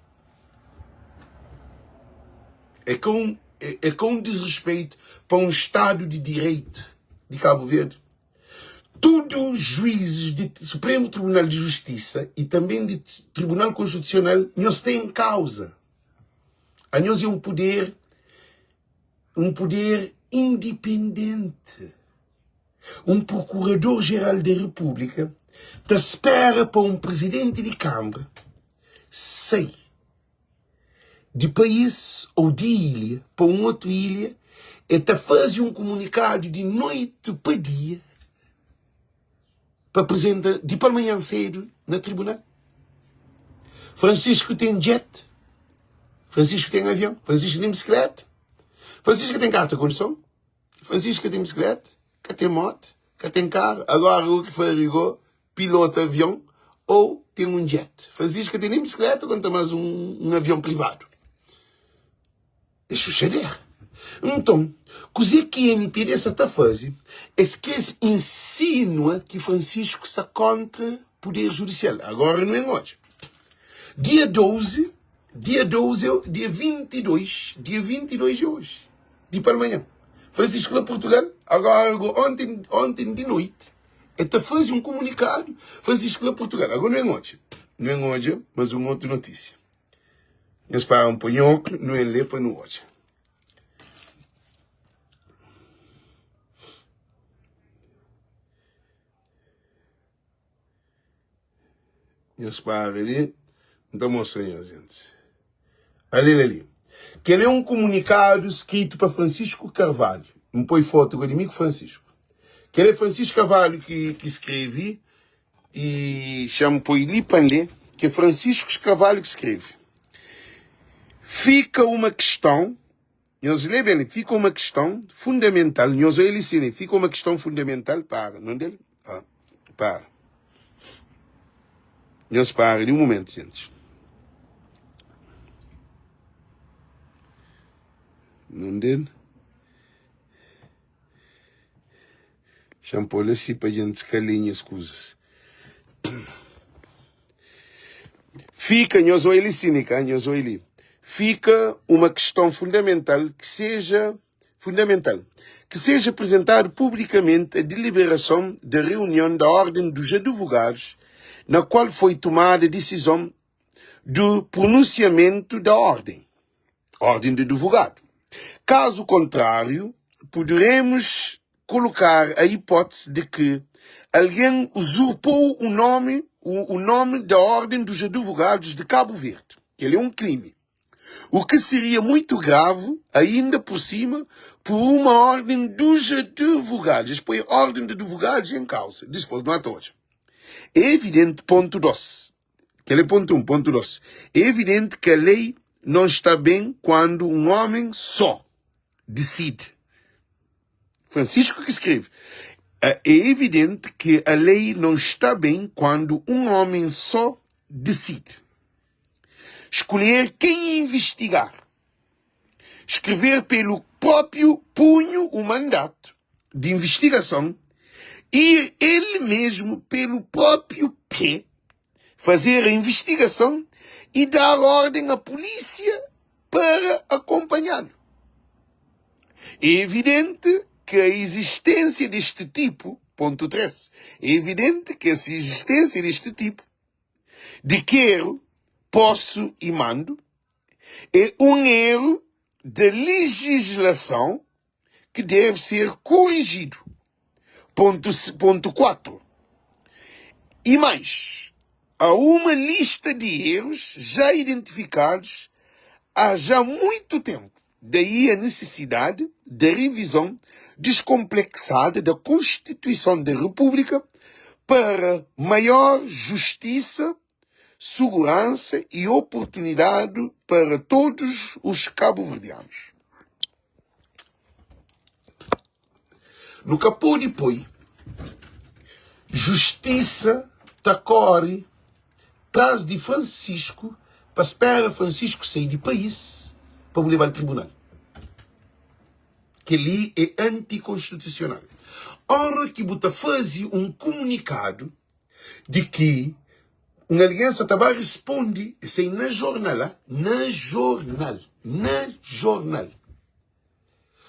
É ka un, é ka un disrespeitu pa un stadu di direitu di Kabu Verdi? Tudu juizis di Supremu Tribunal di Justisa y tanben di Tribunal Konstitusional, nhos sta en kauza. Anhos é un puder, un puder indipendenti. Un Prokurador-Jeral di Repúblika ta spera pa un Prizidenti di Kanbra sai di país ou di ilha pa un otu ilha, el ta faze un kumunikadu di noiti pa dia pa aprizenta di palmanhan sedu na tribunal. Francisco ten jet, Francisco ten avion, Francisco ten bisikleta, Francisco ten karta di konduson. Francisco ka ten bisikleta, ka ten moto, ka ten karu, agora o ki farigo pilota avion ou ten un jet. Francisco ka ten nen bisikleta konta mas un avion privadu. É xuxadera. Nton, kuze ki MPD sa ta faze, es kre insinua ki Francisco sa kontra puder judisial. Agora nu en odja. Dia 12, dia 12, dia 22, dia 22 é oji. Di palmanhan. Francisco la Portugal, agora go ontem, ontem di noite, el ta faze um comunicado, Francisco la Portugal. Agora nu en odja, nu en odja mas um outro notícia. Nhos para um ponhoco, nu en lê pa nu odja. Nhos para li, N ta mostra nhos, gentis. Ale-l ali. Kel é un kumunikadu skritu pa Francisco Carvalho. N poi fotu ku di mi ku Francisco. Kel é Francisco Carvalho ki, ki skrebe i xa-m poi li pa N lé, ki é Francisco Carvalho ki skrebe. Fika uma questão Nhos lê ben, fika uma questão fundamental. Nhos oi li sine, fika uma questão fundamental. Para, não del? Ah, para. Nhos para ali um momento, gente. Não del? Xa-m pô-l asi pa djentis ka lê nhas kuzas. Fika, nhos oi li Sinika, nhos oi li. Fika uma questão fundamental que seja fundamental que seja apresentado publicamente a deliberação da reunião da Ordem dos Advogados na qual foi tomada a decisão do pronunciamento da Ordem. Ordem de Advogado. Caso contrário, poderemos colocar a hipótese de que alguém usurpou o nome, o, o nome da Ordem dos Advogados de Cabo Verde, que ele é um crime. O que seria muito grave, ainda por cima, por uma ordem dos advogados. Eles põem ordem de advogados em causa. Depois, não há hoje. É evidente, ponto 2. Kel é ponto 1. Ponto 2. É evidente que a lei não está bem quando um homem só decide. Francisco que escreve. É evidente que a lei não está bem quando um homem só decide. Escolher quem investigar. Escrever pelo próprio punho o mandato de investigação. Ir ele mesmo pelo próprio pé fazer a investigação e dar ordem à polícia para acompanhá-lo. É evidente que a existência deste tipo, ponto 3, é evidente que a existência deste tipo de quero, posso e mando é um erro da legislação que deve ser corrigido. Ponto, ponto 4. E mais, há uma lista de erros já identificados há já muito tempo. Daí a necessidade da revisão descomplexada da Constituição da República para maior justiça, segurança e oportunidade para todos os cabo-verdianos. Nu ka pode poi justisa ta kore tras di Francisco pa spera Francisco sai di país pa bu lebal tribunal. Kel-li é antikonstitusional. Ora ki bu ta faze un kumunikadu di ki un algen sa ta ba risponde, sai na jornal, na jornal. na jornal.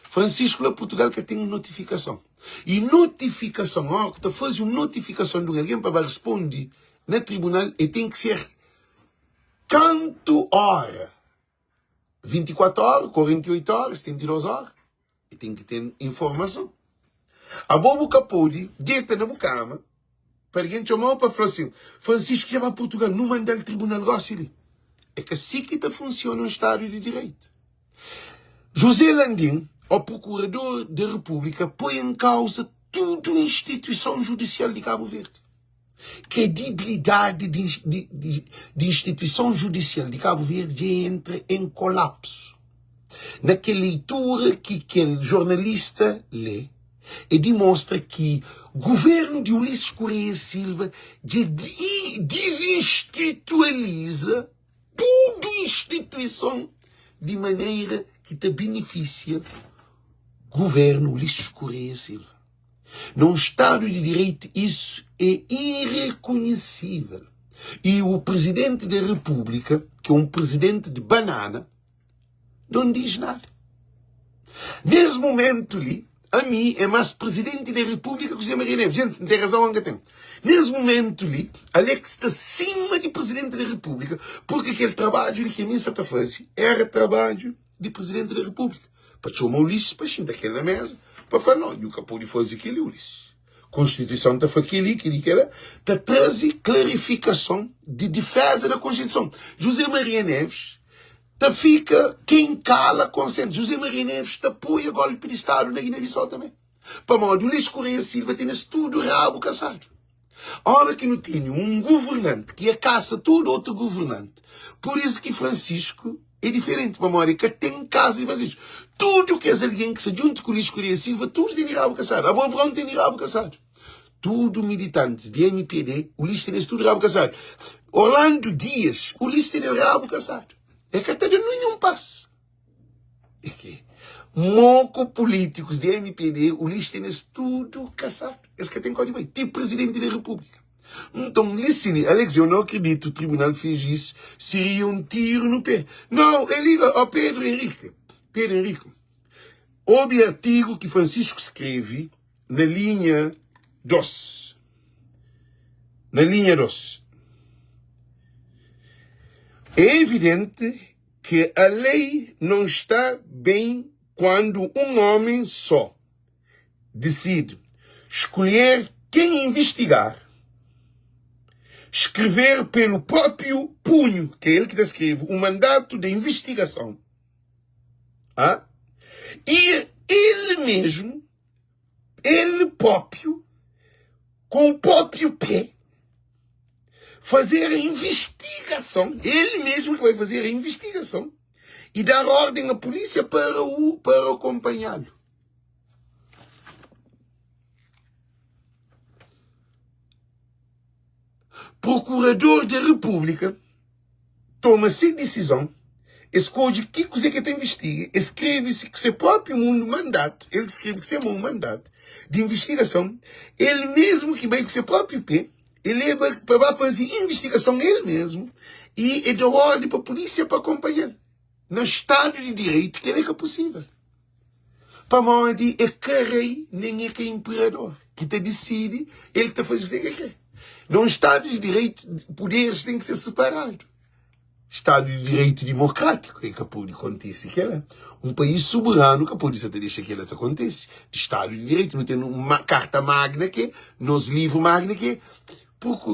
Francisco la Portugal ka ten notifikason. I notifikason, ora ku ta faze un notifikason di un algen pa ba responde na tribunal, e ten ki ser kantu ora? 24 ora, 48 ora, 72 ora? E ten ki ten informason. Abo bu ka pode deta na bu kama pa algen txoma-u pa fla sin, Francisco dja ba Portugal, nu manda-l tribunal gosi li. É ka si ki ta funsiona un stadu di direitu. José Landim, o Procurador da República, poi en kauza tudu instituison judisial di Kabu Verdi. Kredibilidadi di, di, di, di instituison judisial di Kabu Verdi dja entra en kolapsu. Na kel leitura ki kel jornalista lé, e dimostra ki guvernu di Ulisses Correia Silva dja dizinstitualiza tudu instituison di manera ki ta benefisia guvernu Ulisses Correia Silva. Na un stadu di direitu isu é irekonhesível. I u Presidenti da Repúblika, ki é un presidenti di banana, não diz nada. Nes momentu li, ami é mas Presidenti da Repúblika ku José Maria Neves. Gente, N ten razão ou N ka ten? Nes momentu li, Alex sta sima di Presidenti da Repúblika, porque kel trabadju li ki ami sa ta faze era trabadju di Presidenti da Repúblika. Pa txoma Ulisses pa xinta kel na mesa, pa fla, não, nhu ka pode faze kel-li, Ulisses. Konstituison ta fla kel-li, kel-li, kel-la, ta traze klarifikason di diféza da Konstituison. José Maria Neves ta fika quem cala consente. José Maria Neves ta apoia golpe di Stadu na Guiné-Bissau tanbê. Pamodi Ulisses Correia Silva tene es tudu rabu kasadu. Ora ki nu tene un governante ki e kasa tudu otu governante, pur isu ki Francisco é diferenti, pamodi e ka ten kaza di Francisco. Tudu kes algen ki sta djuntu ku Ulisses Correia Silva, tudu tene rabu kasadu. Abo Abraão tene rabu kasadu. Tudu militantis di mpd, Ulisses tene es tudu rabu kasadu. Orlando Dias, Ulisses tene rabu kasadu. E ka ta da ninhun pas. E ke? Moku pulítikus di mpd, Ulisses tene es tudu kasadu. Es ka ten kau di bai. Ti presidenti di repúblika. Nton, li sini, Alex, eu não acredito, o tribunal fez isso, seria um tiro no pé. Não, ele liga ao Pedro Henrique. Pedro Henrique, obi artigo ki Francisco skreve na linha 2. Na linha 2. É evidente que a lei não está bem quando um homem só decide escolher quem investigar, escrever pelo próprio punho, que é ele que escreve, o mandato de investigação. Ah? E ele mesmo, ele próprio, com o próprio pé, fazer a investigação, ele mesmo que vai fazer a investigação e dar ordem à polícia para o para acompanhá-lo. Procurador da República toma se disizon, e skodje ki kuze ke ta investiga, e skrebe si ku se propi mundu mandatu, el skrebe ku se mon mandatu di investigason, el mesmu ki bai ku se propi pe, e leba pa ba faze investigason el mesmu, i e da ordi pa polisia pa akonpanhal. Na stadu di direitu kel-la é ka pusível. Pamodi é ka rei nen é ka inperador ki ta disidi, el ki ta faze kuzê ki el krê. Na un stadu di direitu, puderis ten ki ser siparadu. Stadu di direitu dimokrátiku é ka pode kontise kel-la. Un país soberanu ka pode sa ta dexa kel-la ta kontise. Di stadu di direitu, nu ten un karta magna ki é nos livru magna ki é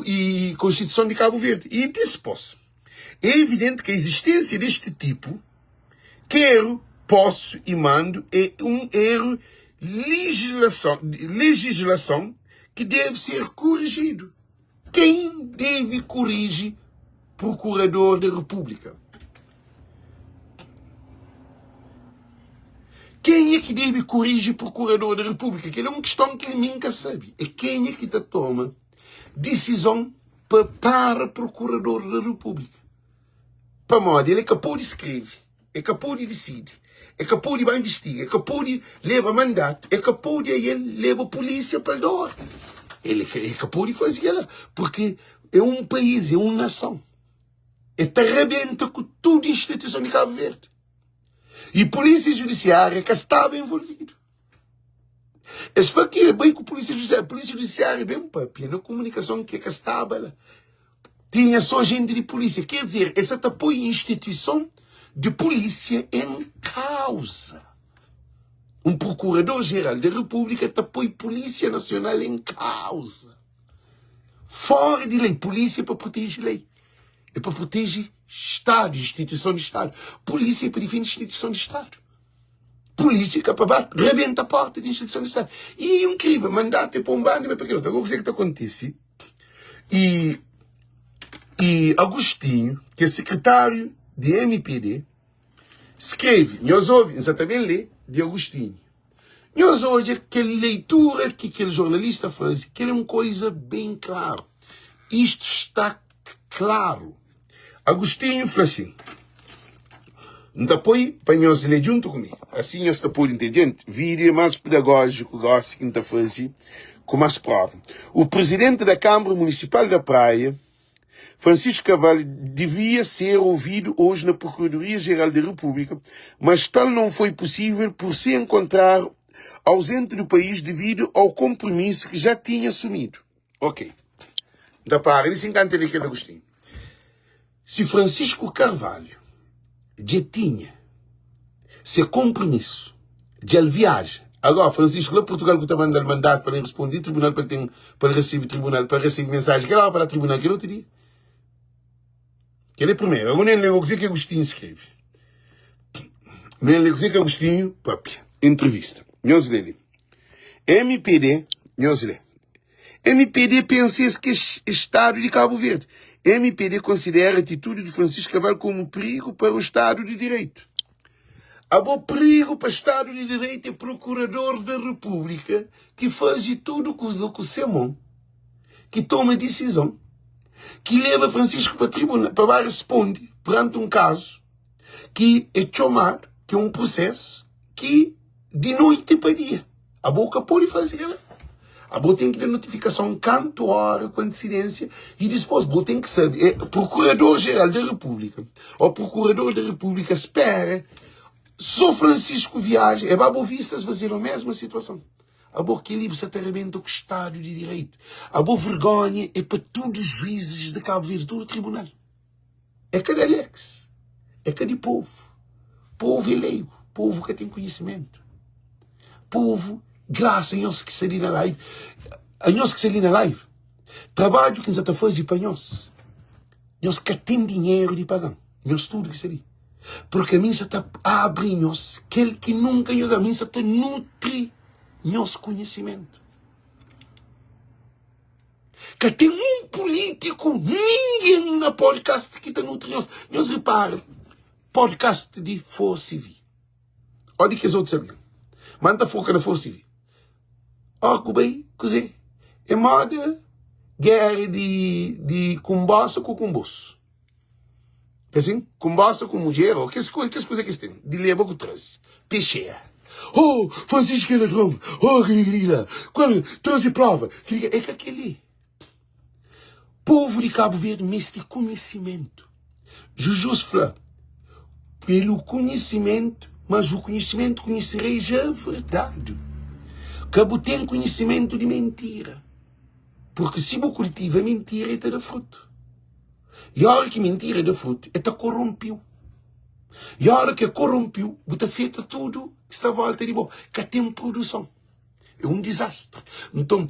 i Konstituison di Kabu Verdi. I dispôs, é evidenti ki existênsia deste tipu Quero, posso e mando é um erro legislação, legislação que deve ser corrigido. Quem deve corrigir? Procurador da República. Quem é que deve corrigir Procurador da República? Que é uma questão que ninguém sabe. É quem é que tá toma decisão para, para Procurador da República. Pamodi el é ka pode skrebe, el ka pode disidi, el ka pode ba invistiga, el ka pode leba mandatu, el ka pode ael leba pulísia pa el da órdi. El el ka pode faze kel-la, purki é un país, é un nason. El ta rabenta ku tudu instituison di Kabu Verdi. I Polísia Judisiária ka staba envolvidu. Es fla ki e bai ku Polísia Judisiária. Polísia Judisiária ben papia na komunikason ki e ka staba la. Tinha só jenti di polísia. Ker dizer, es sa ta poi instituison di polísia en kauza. Un Prokurador-Jeral di Repúblika ta poi Polísia Nasional en kauza. Fora di lei. Polísia é pa proteje lei. É pa proteje Stadu, instituison di Stadu. Polísia é pa difende instituison di Stadu. Polísia ka pa ba rebenta porta di instituison di Stadu. E inkrivel, mandatu é pa un banda, ma é pa kel otu. Agora, kuzê ki ta kontise? E, e Agostinho, ki é sekretáriu di MPD, skrebe, nhos obi, N sa ta ben lé di Agostinho. Nhos odja kel leitura ki kel jornalista faze, kel é un koiza ben klaru. Isto sta klaru. Agostinho fla sin, N ta poi pa nhos lé djuntu ku mi, asi nhos ta pode ntende. Djenti, vídiu é más pedagójiku gósi ki N ta faze ku más próva. O presidente da Câmara Municipal da Praia, Francisco Carvalho, devia ser ouvido hoje na Procuradoria-Geral da República, mas tal não foi possível por se encontrar ausente do país devido ao compromisso que já tinha assumido. Ok. N ta para li sin kanta li kel Agostinho. Si Francisco Carvalho dja tinha se compromisso, dja el viaja. Agora, Francisco, la Portugal ku ta manda-l mandato pa el responde di tribunal pa el ten, pa el recebe tribunal, pa el recebe mensagem kel hora pa la tribunal kel otu dia. Kel é primeiro. Agora nem lê kuzê ki Agostinho skrebe. Nem lê kuzê ki Agostinho papia. Entrevista. Nhos lê li. MPD, nhos lê. MPD pensa es ke Estado de Cabo Verde. MPD considera a atitude de Francisco Cabral como perigo para o Estado de Direito. Abo perigo pa Estado de Direito é Procurador da República ki faze tudo kuza ku se mon, ki toma decisão, ki leba Francisco pa tribunal pa ba responde perante um caso ki é txomadu, ki é um processo ki di noite pa dia. Abo ka pode faze kel-la. Abo ten ki da notifikason kantu óra ku antisidênsia i dispôs bo ten ki sabe. É Prokurador-Jeral da Repúblika ô Prokurador da Repúblika spera sô Francisco viaja e ba Bovistas faze-l omésma situason. Abo kel-li bu sa ta rabenta ku Stadu di Direitu. Abo vergónha é pa tudu juízis di Kabu Verdi, tudu tribunal. É ka di Alex, é ka di povu. Povu é leigu, povu ka ten konhisimentu. Povu, grasa nhos ki sta li na live, a nhos ki sta li na live, trabadju ki N sa ta faze pa nhos, nhos ka ten dinheru di paga-m, nhos tudu ki sta li. Purki ami N sa ta abri nhos kel ki nunka nhos, ami N sa ta nutri nhos konhisimentu. Ka ten un pulítiku, ningen na podcast ki ta nutri nhos. Nhos ripara, podcast di Force TV. Ó di kes otus algen. Ma N ta foka na Force TV. Ó ku bai, kuzê? É moda géra di, di kunbosa ku kunbosu. Ka sin? Kunbosa ku mudjer, ó kes kuza, kes kuza ki es ten, di leba ku traze. Pexera. Oh, Francisco é ladron. Oh, kili, kili, kila. Kual, traze prova. Kili, kili. É ka keli. Povu di Kabu Verdi meste konhisimentu. Jesus fla, pelu konhisimentu, mas o konhisimentu konhisireis a verdade. Ka bu ten konhisimentu di mentira. Porque si bu kultiva mentira, e ta da frutu. E ora ki mintira da frutu, e ta korompi-u. E ora ki e korompi-u, bu ta feta tudu ki sta volta di bo. Ka ten produson. É un dizastri. Nton,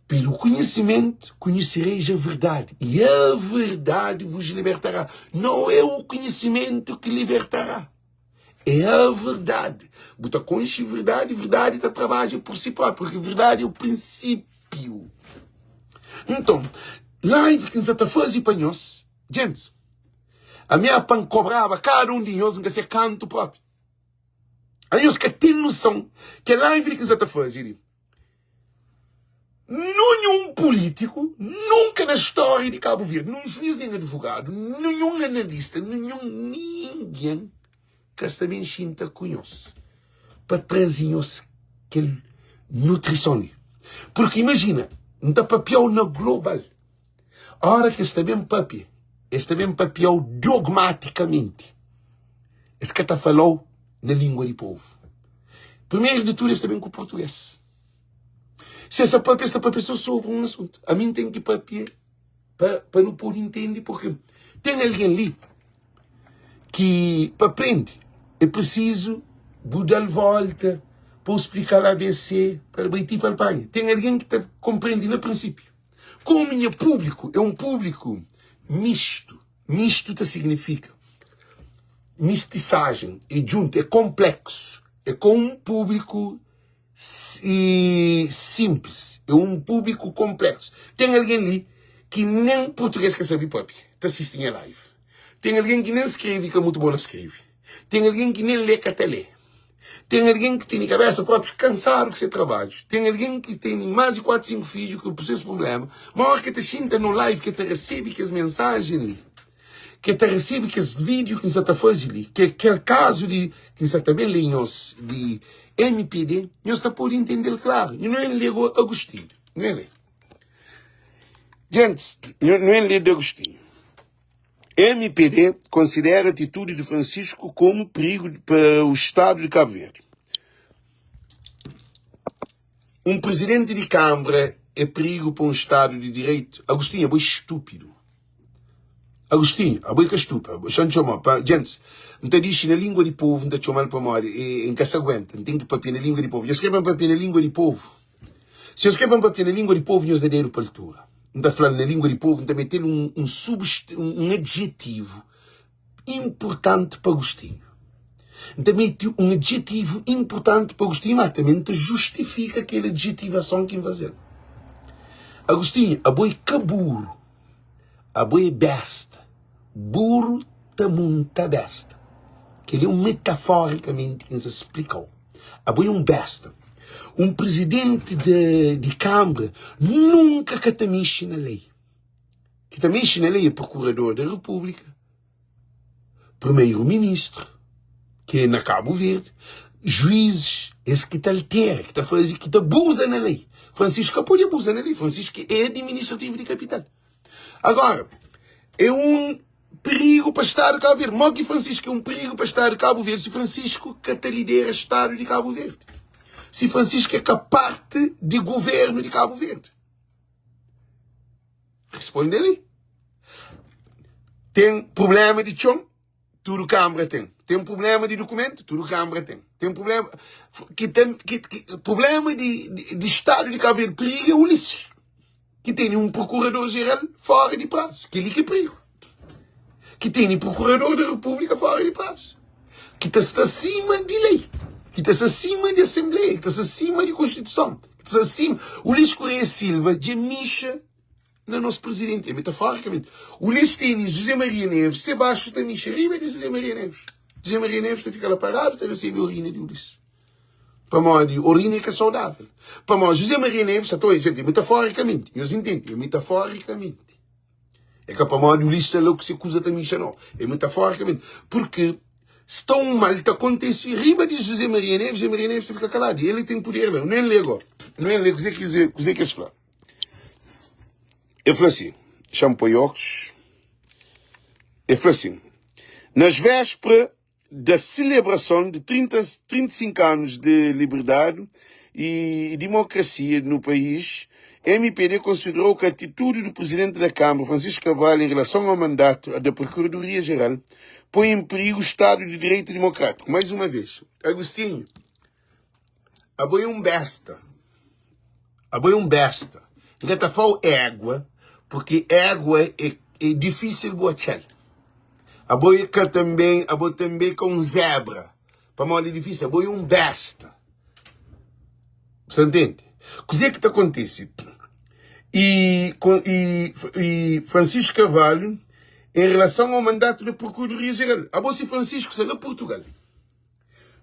pelu konhisimentu, konhisireis a verdadi, e a verdadi vos libertará. Não é o konhisimentu ki libertará. É a verdade. Bu ta konxe verdade, verdade ta trabadja por si próprio, porque verdade é o princípio. Então, live que N sa ta faze pa nhos, gentis, ami a pa N kobraba kada un di nhos, N ka se kantu próprio. Anhos ka ten noson ke live li ki N sa ta faze li. Nunhun pulítiku, nunka na stória di Kabu Verdi, nun juiz nen advogadu, nunhun analista, nunhun ningen ka sta ben xinta ku nhos pa traze nhos kel nutrison li. Purki imajina, N ta papia-u na global, óra ki es ta ben papia, es ta ben papia-u dogmatikamenti, es ka ta fala-u. na língua di povu. Primeru di tudu es ta ben ku purtugês. Si es ta papia, es ta papia sô sobri un asuntu. Ami N ten ki papia pa, pa nu pode intende purki ten algen li ki pa prende é prisizu bu da-l volta pa bu splika-l ABC pa el bai ti pa el panha. Ten algen ki ta konprende na prinsípiu. Komu nha públiku é un públiku mistu, mistu ta signifika mistisajen, é djuntu, é konpleksu, é ka un públiku sinplis, é un públiku konpleksu. Ten algen li ki nen purtugês ka sabe pâpia, ta sisti nha live. Ten algen ki nen skrebe ka mutu bon na skrebe. Ten algen ki nen lé ka ta lé. Ten algen ki tene kabésa própi kansadu ku se trabadju. Ten algen ki tene más di 4, 5 fidju ku ses prubléma. Má óras ki el ta xinta na un live ki el ta resebe kes mensajen li, ki el ta resebe kes vídiu ki N sta ta faze li, ki é kel kazu di ki N sta ta ben lé nhos di MPD, nhos ta pode intende-l klaru. Nhu nu N lé go Agostinho. Nu N lé. Gentis, nu N lé di Agostinho. MPD considera atitude de Francisco como perigo para o Estado de Cabo Verde. Um presidente de Câmara é perigo para um Estado de Direito? Agostinho, abo é estúpido. Agostinho, abo é ka estúpido. Xa-m txoma, pa, gentes, N ta dixi na língua di povo, N ta txoma-l pamodi e, N ka sa aguenta, N ten ki papia na língua di povo. Nhos kre pa N papia na língua di povo? Si nhos kre pa N papia na língua di povo, nhos da dedu pa altura. N ta fla-l na língua di povu, N ta mete-l un, un, subst, un adjetivu inportanti pa Agostinho. N ta mete un adjetivu inportanti pa Agostinho, má tanbê N ta justifika kel adjetivason ki N faze-l. Agostinho, abo é ka buru, abo é besta. Buru ta munta besta. Kel-li é un metaforikamenti ki N sa splika-u. Abo é un besta. Un prizidenti di kanbra nunka ka ta mexe na lei. Ki ta mexe na lei é prokurador da repúblika, primeru-ministru, ki é na Kabu Verdi, juízis, es ki ta altera, ki ta faze, ki ta abuza na lei. Francisco ka pode abuza na lei. Francisco é administrativu di kapital. Agora, é un perigu pa Stadu di Kabu Verdi. Mo ki Francisco é un perigu pa Stadu di Kabu Verdi si Francisco ka ta lidera Stadu di Kabu Verdi? Si Francisco é ka parti di guvernu di Kabu Verdi? Responde li. Ten prublema di txon? Tudu kanbra ten. Ten prublema di dukumentu? Tudu kanbra ten. Ten prublema ki ten ki, ki, prublema di, di, di Stadu di Kabu Verdi perigu é Ulisses. Ki tene un prokurador jeral fora di prazu. Kel-li ki é prigu. Ki tene prokurador da Repúblika fora di prazu. Ki ta sta sima di lei. Ki ta sta sima di Asenbleia. Ki ta sta sima di Konstituison. Ki ta sta sima. Ulisses Correia Silva dja mixa na nos presidenti. É metaforicamente. Ulisses tene José Maria Neves, se baxu ta mixa riba di José Maria Neves. José Maria Neves ta fika la paradu ta resebe orina di Ulisses. Pamodi orina é ka saudável. Pamodi José Maria Neves, sa ta oja, gente, metaforicamente, nhos intende? É metaforicamente. É ka pamodi Ulisses sta la ku se kuza ta mixa, não. É metaforicamente. Porque sta un mal ta kontese riba di José Maria Neves, José Maria Neves ta fika kaladu. Ele ten puder la. Nu N lê agora. Nu N lê kuzê ki kuzê ki es fla. El fla assim, xa-m poi óculos. El fla assim, nas vésperas da selebrason di 30, 35 anus di liberdadi y dimokrasia no país, MPD considerou que a atitude do Presidente da Câmara, Francisco Carvalho, em relação ao mandato da Procuradoria-Geral, põe em perigo o Estado de Direito Democrático. Mais uma vez, Agostinho, abo é um besta. Abo é um besta. N ka ta fla-u égua, porque égua é, é difícil bu atxa-l. Abo é ka tanbe, abo tanbe ka un zebra, pamodi é difícil. Abo é un besta. Bu sta ntende? Kuzê ki ta kontise? E, e, e Francisco Carvalho, em relação ao mandato da Procuradoria-Geral. Abo si Francisco sta na Portugal.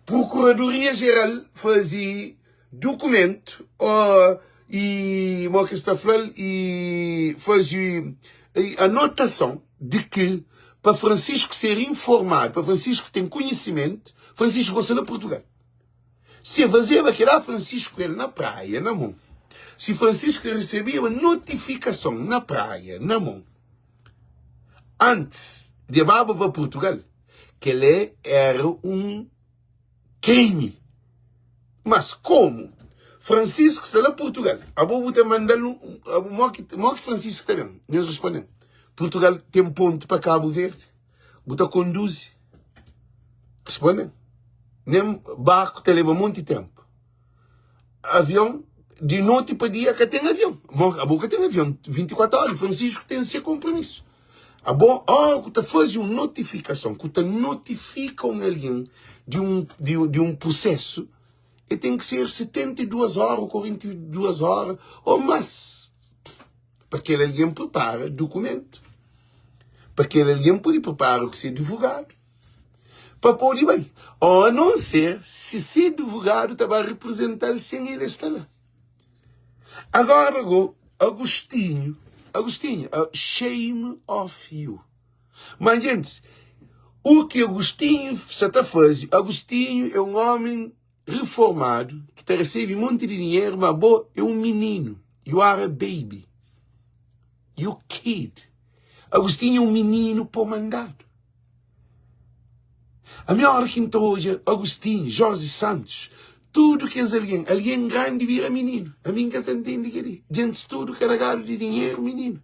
Prokuradoria Jeral faze dukumentu o i mo ki sta fla-l i faze anotason di ki pa Francisco ser informadu, pa Francisco ten konhisimentu, Francisco gosta na Portugal. Si e fazeba kila, Francisco el na praia na mon. Si Francisco resebeba notifikason na praia na mon antis di e baba pa Portugal, Kel-li éra un. Krimi. Mas komu Francisco sta la Portugal, abo bu ta manda-l un, mo ki, mo ki Francisco ta ben? Nhos responde-m, Portugal ten ponti pa Cabo Verde? Bu ta konduzi? Responde-m, Nen barku ta leba monti tenpu. Avion, di noti pa dia ka ten avion. Mo, abo ka ten avion 24 ora. Francisco ten se konpromisu. Abo, ora ku ta faze un notifikason, ku ta notifika un algen di un, di, di un prusesu, e ten ki ser 72 ora ou 42 ora ou mas, pa kel algen pripara dukumentu, pa kel algen pode pripara ku se advogadu, pa pode bai. Ou a non ser si se advogadu ta ba reprezental sen el esta la. Agora go Agostinho, Agostinho, shame of you. Mas gentis, o ki Agostinho sa ta faze, Agostinho é um homem reformado ki ta recebe monte di dinheiro, mas bo é um menino, you are a baby, you kid. Agostinho é um menino pô mandado. Ami ora ki N ta odja Agostinho, Josi Santos, tudu kes algen, algen grandi bira mininu. Ami N ka ta ntende kel-li. Djentis tudu karagadu di dinheru, mininu.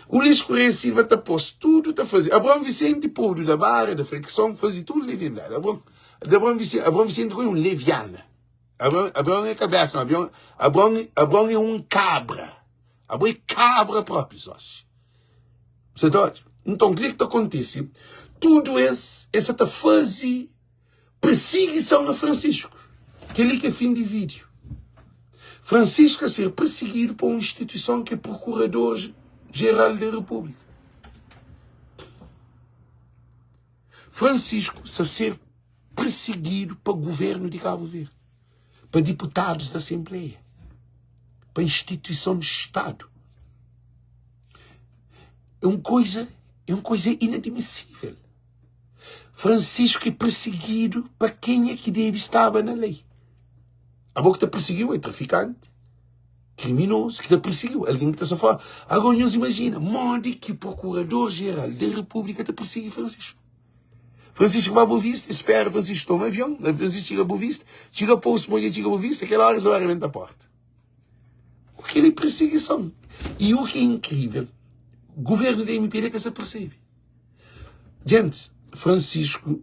Ulis Correia Silva ta pô-s tudu ta faze. Abraão Vicente podu da bara, da frikson, faze tudu leviandadi. Abraão, Abraão Vicente, Abraão Vicente é un leviana. Abraão, Abraão é kabesa, Abraão, Abraão, Abraão é un kabra. Abo é kabra propi, sósi. Você ta odja? Nton, kuzê ki ta kontise? Tudu es, es sa ta faze pirsigison a Francisco. Kel-li ki é fin di vídiu. Francisco a ser pirsigidu pa un instituison ki é Prokurador Jeral di Repúblika. Francisco sa ser pirsigidu pa guvernu di Kabu Verdi, pa diputadus di Asenbleia, pa instituison di Stadu. É un koiza, é un koiza inadmisível. Francisco é perseguidu pa kenha ki debe staba na lei. Abo ki ta perseguiu é trafikanti, kriminozu ki ta perseguiu, algen ki ta sta fora. Agora nhos imajina modi ki Prokurador-Jeral di Repúblika ta persigi Francisco. Francisco ba Boa Vista, espera Francisco toma avion, Francisco txiga Boa Vista, txiga Pouso, mo dja txiga Boa Vista, kel ora es ba rebenta porta. O kel é perseguição. E o que é incrível, governo da MPD ka sa percebe. Gente, Francisco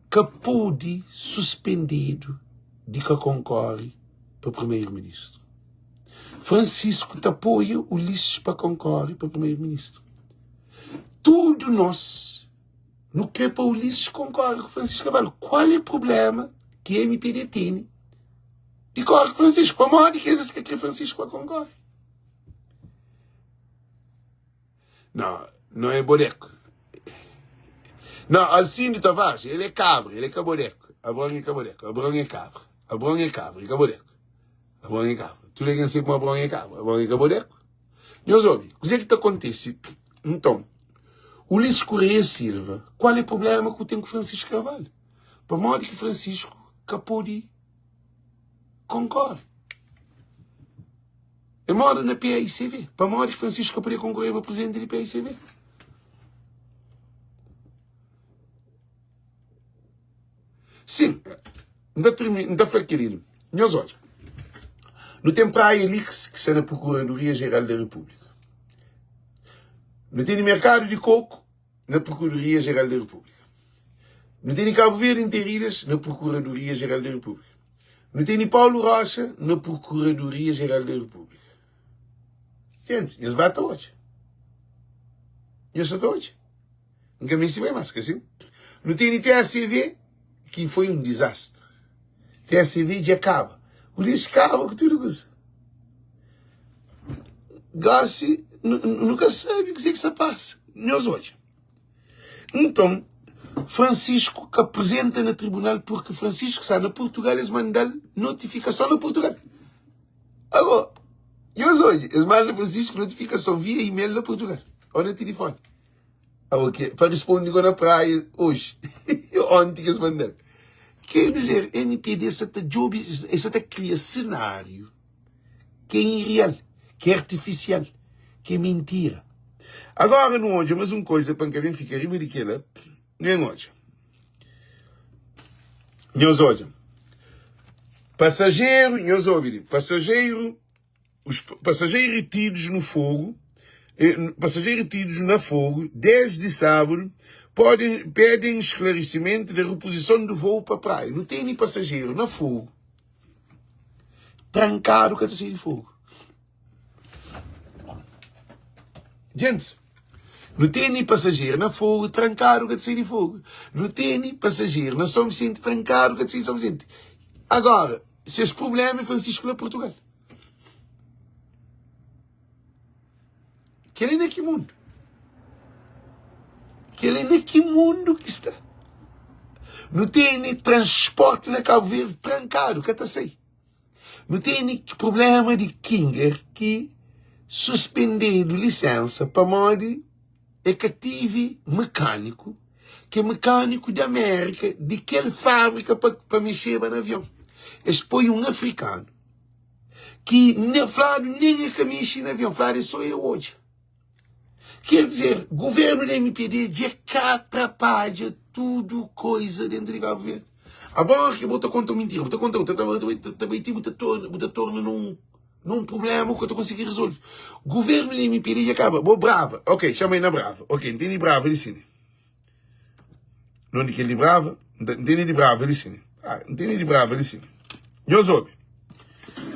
ka pode suspendedu di ka concorre pa primeiro-ministro. Francisco ta apoia Ulisses pa concorre pa primeiro-ministro. Tudo nós nu kre pa Ulisses concorre ku Francisco Cabral. Qual é problema que MPD tem di corre ku Francisco? Pamodi ki es ka kre Francisco pa concorre? Não, não é boneco. Não, Alcindo Tavares, ele é cabra, ele é ka boneco. Abraão é ka boneco, Abraão é cabra. Abraão é cabra, é ka boneco. Abraão é cabra. Tudo alguém sabe como Abraão é cabra. Abraão é ka boneco. Nhos obi, kuzê ki ta kontise? Nton, Ulisses Correia Silva, kual é problema ku ten ku Francisco Carvalho? Pamodi ki Francisco ka pode konkore? É moda na PAICV. Pamodi ki Francisco ka podia konkorre pa presidenti di PAICV? Sim, N ta termi, N ta fla kel-li. Nhos odja, nu ten Praia Lix ki sta na Prokuradoria Jeral da Repúblika. Nu tene Merkadu di Koku na Prokuradoria Jeral da Repúblika. Nu tene Kabu Verdi Interilhas na Prokuradoria Jeral da Repúblika. Nu tene Paulo Rocha na Prokuradoria Jeral da Repúblika. Gente, nhos ba ta odja. Nhos sa ta odja. N ka meste bai más, ka sin? Nu tene TSV, ki foi un dizastri. TSV dja kaba. Ulisses kaba ku tudu kuza. Gosi, nu ka sabe kuzê ki sta pasa. Nhos odja. Nton, Francisco ka apresenta na tribunal porque Francisco sta na Portugal, es manda-l notifikason na Portugal. Agora, nhos odja, es manda Francisco notifikason via email na Portugal, ou na telefone. Ah, ok. Pa responde go na praia hoje. Ontem que eles mandaram. Quer dizer, MPD sa ta djobe, es sa ta kria cenário que é irreal, que é artificial, que é mentira. Agora nu odja mais um coisa pa nka ben fika riba di kela, ben odja. Nhos odja. Pasajeru, nhos obi li, pasajeru, os passageiros retidos no fogo, eh, passageiros retidos na fogo desde sábado podem, pedem esclarecimento da reposição do voo para a praia. Não tem nem passageiro na fogo. Trancado que tá de fogo. Gente, nu tene pasajeru na Fogo trankadu ka ta sai di Fogo. Nu tene pasajeru na São Vicente trankadu ka ta sai di São Vicente. Agora, ses problema é Francisco na Portugal. Kel é na ki mundu? Kel é na ki mundu ki sta? Nu tene transporte na Cabo Verde trankadu ka ta sai. Nu tene prubléma di Kinger ki suspendedu lisénsa pamodi e ka tive mekániku, ki é mekániku di Amérika, di kel fábrika pa mexeba na avion. Es poi un afrikanu ki fladu nen e ka mexe na avion, fladu é sô e odja. Quer dizer, governo di MPD dja ka atrapadja tudo coisa dentro di Cabo Verde. Agora ki bo ta conta mentira, bo ta conta outra, ta bai ti bo ta torna, bo ta torna num num problema ki ka ta consegui resolve. Governo di MPD dja kaba, bo brava, ok, chama na brava, ok, ntende brava di sini. Nonde kel di brava? N tene di brava li sin. Ah, N tene di brava li sin. Nhos obi.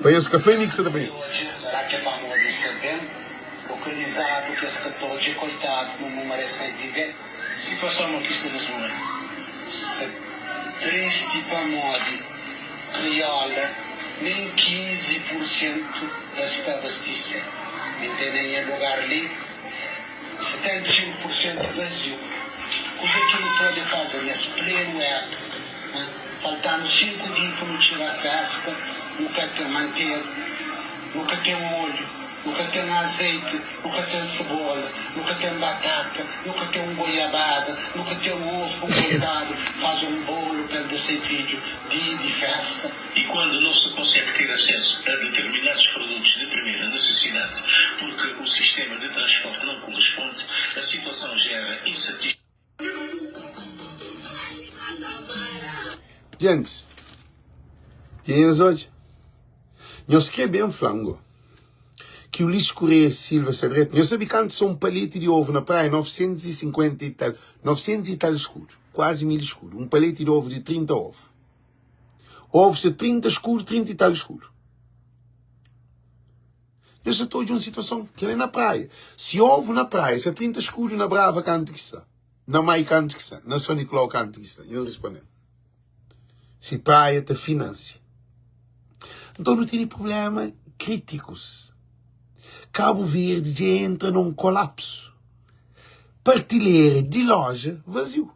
Pa nhos ka fla mi ki sa ta panha. Será ke pamodi sa ben lokalizadu kes 14 koitadu ma nu merese vive? Situason mo ki sta nes mumentu sta tristi pamodi kriola nen 15 pur sentu ka sta abastise. Mi N tene nha lugar li. 75 pur sentu vaziu. Kuzê ki nu pode faze nes plenu épuka? Faltanu 5 dia pa nu txiga fésta, nu ka ten mantega, nu ka ten ólhu, nu ka ten azeiti, nu ka ten sebola, nu ka ten batata, nu ka ten un goiabada, nu ka ten ovu pa un koitadu faze un bolu pa el da se fidju dia di fésta. E quando não se consegue ter acesso a determinados produtos de primeira necessidade porque o sistema de transporte não corresponde, a situação gera insatisfação. Gentis, dja nhos odja? Nhos kre ben fla-m go ki Ulisses Correia Silva sta dretu? Nhos sabe kantu sa un paleti di ovu na praia? 950 i tal, 900 i tal eskudu, kuazi 1000 eskudu, un paleti di ovu di 30 ovu. Ovu se 30 eskudu, 30 i tal eskudu. Nhos sa ta odja un situason, kel é na praia. Si ovu na praia sa 30 eskudu na Brava kantu ki sta? Na Mai kantu ki sta? Na São Nicolau kantu ki sta? Nhos responde-m. Si praia ta finansia. Nton nu tene problema kritikus. Kabu Verdi dja entra na un kolapsu. Partilera di loja vaziu.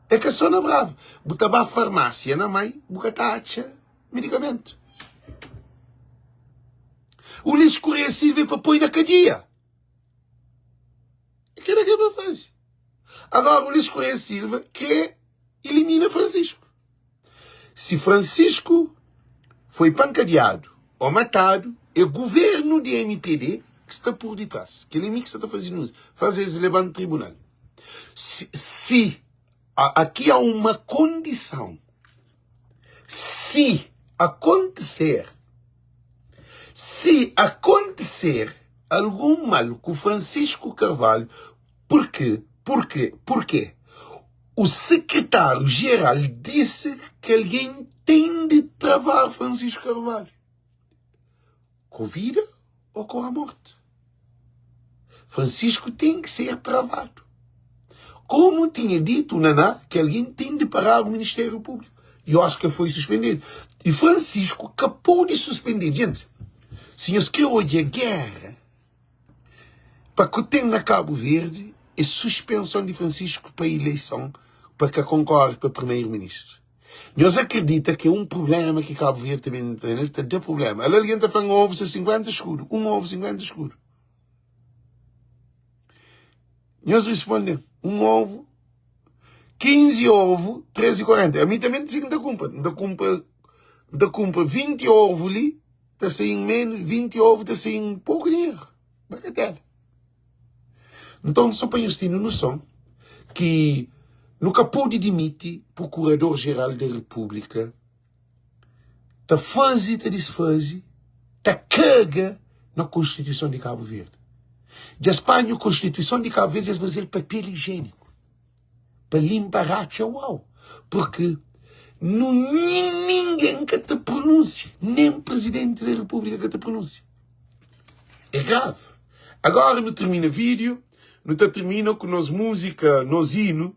É ka só na Brava. Bu ta ba farmásia na Mai, bu ka ta atxa medikamentu. Ulisses Correia Silva é pa poi na kadia. É kela ke pa faze. Agora Ulisses Correia Silva kre elimina Francisco. Si Francisco foi pankadiadu ou matadu, é governo di MPD ki sta por ditras. Kel mi ki sta ta faze denúnsia. Faze es leba-m tribunal. Si, si aqui há uma condição. Se acontecer, se acontecer algum mal com Francisco Carvalho, porque, porque, porque o secretário-geral disse que alguém tem de travar Francisco Carvalho. Com vida ou com a morte. Francisco tem que ser travado. Como tinha dito o Naná, que alguém tem de parar o Ministério Público. E eu acho que foi suspendido. E Francisco acabou de suspender. Gente, se nós queremos hoje a guerra, pa ku ten na Cabo Verde é suspensão de Francisco pa eleição pa ka concorre pa primeiro-ministro. Nhos acredita que é um problema que Cabo Verde também tem, ele ta da problema. Ala alguém ta fla um ovo 50 escudo, um ovo 50 escudo. Nhos responde, um ovo 15 ovo 13,40. A mim também disse que não ta cumpra, não ta cumpra, não ta cumpra 20 ovo li ta sai em menos 20 ovo ta sai em pouco dinheiro. Bagatela. Então, só para nhos ter noção que. Nu ka pode dimiti Procurador Geral da República ta faze ta disfaze ta kaga na Constituição de Cabo Verde. Dja es panha Constituição de Cabo Verde dja es faze-l papel higiênico pa limpa ratxa uau porque nu ningen ka ta pronúnsia nem Presidente da República ka ta pronúnsia. É grave. Agora nu termina vídeo, nu ta termina ku nos música, nos hino.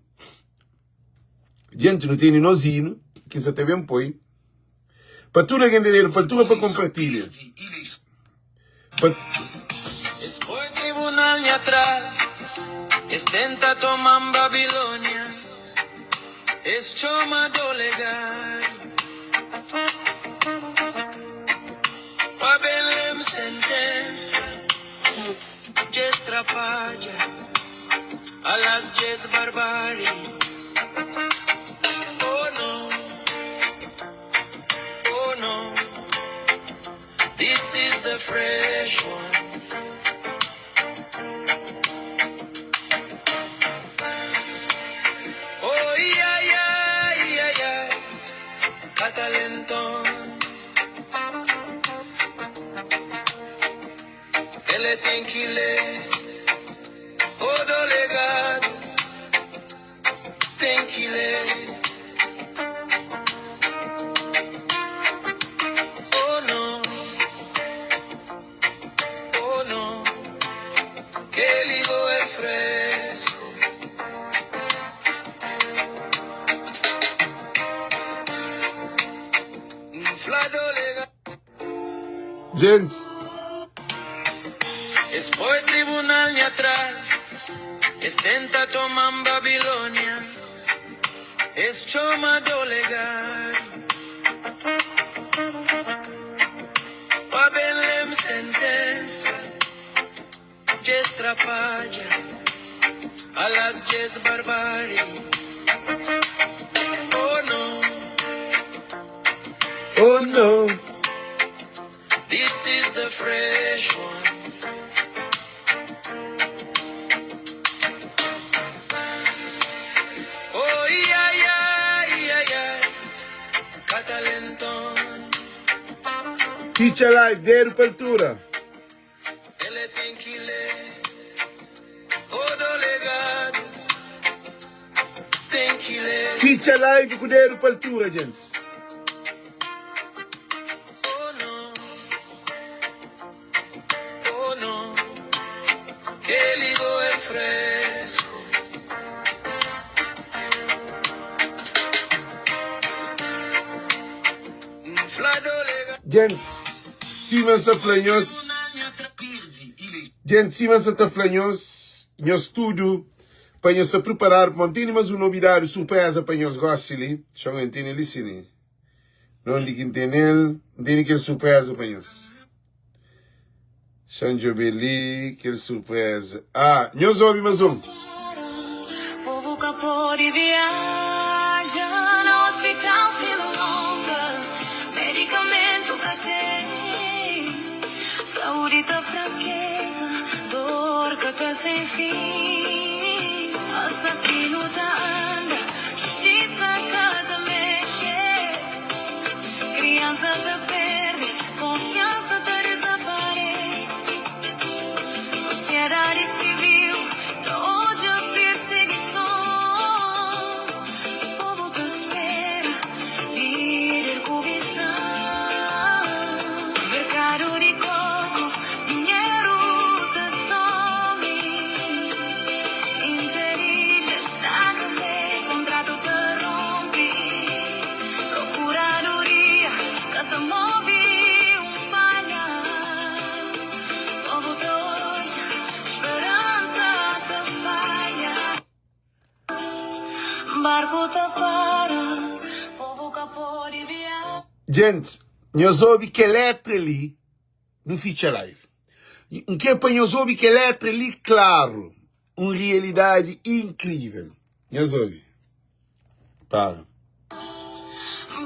Gente, nu tene nos hino ki sa ta ben poi pa tudo algen dedo pa altura pa compartilha. Pa Es poi tribunal nha tras, es tenta toma-m Babilónia, es txoma dolegadu. Pa ben lê-m senténsa dja-s trapadja, alas dja-s barbárie. Oh no, oh no, this is the fresh one. Oh ia ia ia ia, Catalenton. Ele tem que ler O delegado tem que ler Oh não, oh não Que ligou é fresco Gentis. Es poi tribunal nha tras, es tenta toma-m Babilónia, es txoma dolegadu pa ben lé-m senténsa. Dja-s trapadja, alas dja-s barbárie. Oh no, Oh no. this is the fresh one. Oh ia ia ia ia, Catalenton. Fitxa live, dedu pa altura. Ele tem que ler O delegado tem que ler. Fitxa live ku dedu pa altura, gentis. Oh no, oh no, que ligou é fresco. Gentis, sima N sa fla nhos, Gentis, sima N sa ta fla nhos, nhos tudu pa nhos sta priparadu pamodi N tene más un nobidadi surpreza pa nhos gósi li. Txon, N tene li si li. Na undi ki N tene-l, N tene kel surpreza pa nhos. Xa-m djobe li kel surpreza. Ah, nhos obi más un. Povu ka pode viaja na hospital fila longa Medicamento ka ten Saúde ta frakeza Dor ka ta sen fin Assassino ta anda Justiça ka ta mexe Criança ta perde Confiança ta desaparece Sociedade civil ta odja perseguison Povo ta spera Líder ku vizão Mercado di coco Dinheiro ta some Interinas ta café Contrato ta rompe Procuradoria ka ta move un palha Povo ta odja Speransa ta falha Barku ta para Povo ka pode viaja. Djents, nhos obi kel letra li Nu fitxa live. N kre pa nhos obi kel letra li klaru. Un realidadi inkrivel. Nhos obi. Para.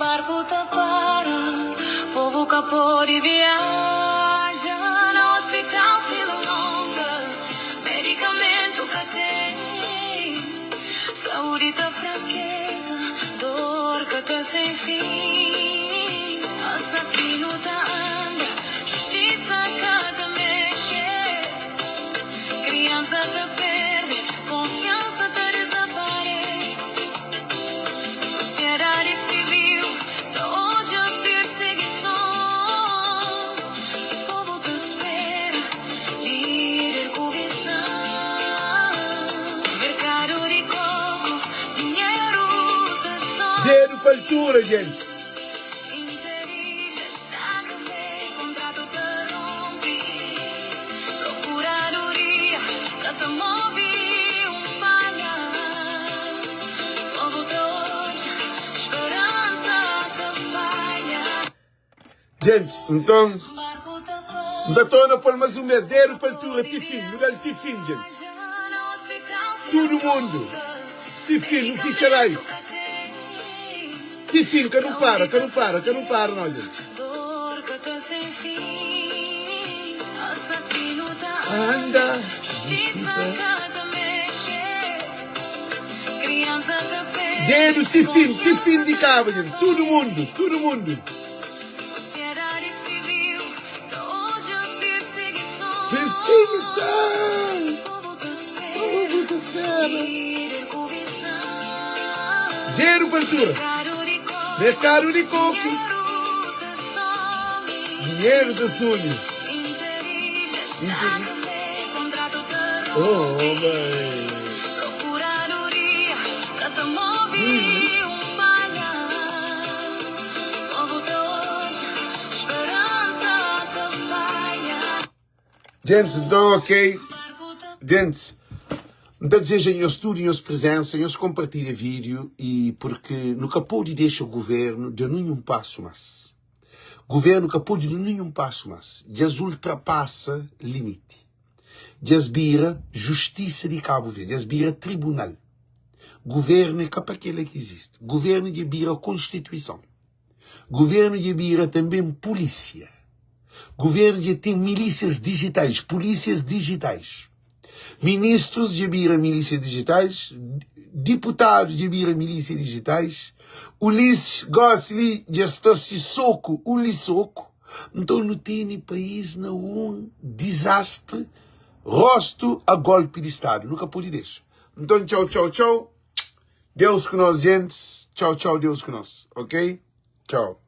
Barku ta para, povu ka pode viaja Na hospital fila longa, medikamentu ka ten Saúdi. Dedu pa altura, gentis. Gentis, nton, N ta torna pô-l más un bês, dedu pa altura ti fin, nu da-l ti fin, gentis. Tudu mundu, ti fin, nu fitxa live. Ti fin, ka nu para, ka nu para, ka nu para nau, gentis. Anda, justisa. Dedu ti fin, ti fin di kaba, gentis. Tudu mundu, tudu mundu. Pirsigison! Povu ta spera. Dedu pa altura. Merkadu di koku. Dinheru ta sumi. Interi. Oh, mãe. Gents, nton ok. Gents, N ta dizeja nhos tudu nhos prezensa, nhos konpartilha vídiu i purki nu ka pode dexa guvernu da ninhun pasu más. Guvernu ka pode da ninhun pasu más. Dja es ultrapasa limiti. Dja es bira justisa di Kabu Verdi, dja es bira tribunal. Guvernu é ka pa kela ki izisti. Guvernu dja bira konstituison. Guvernu dja bira tanben pulísia. Guvernu dja ten milísias dijitais, pulísias dijitais. Ministrus dja bira milísia dijitais, diputadu dja bira milísia dijitais. Ulisses gosi li dja sta Sissoco Ulissoco. Nton nu tene país na un dizastri rostu a golpi di stadu. Nu ka pode dexa. Nton txau txau txau. Deus ku nos gentis. Txau txau Deus ku nos. Ok? Txau.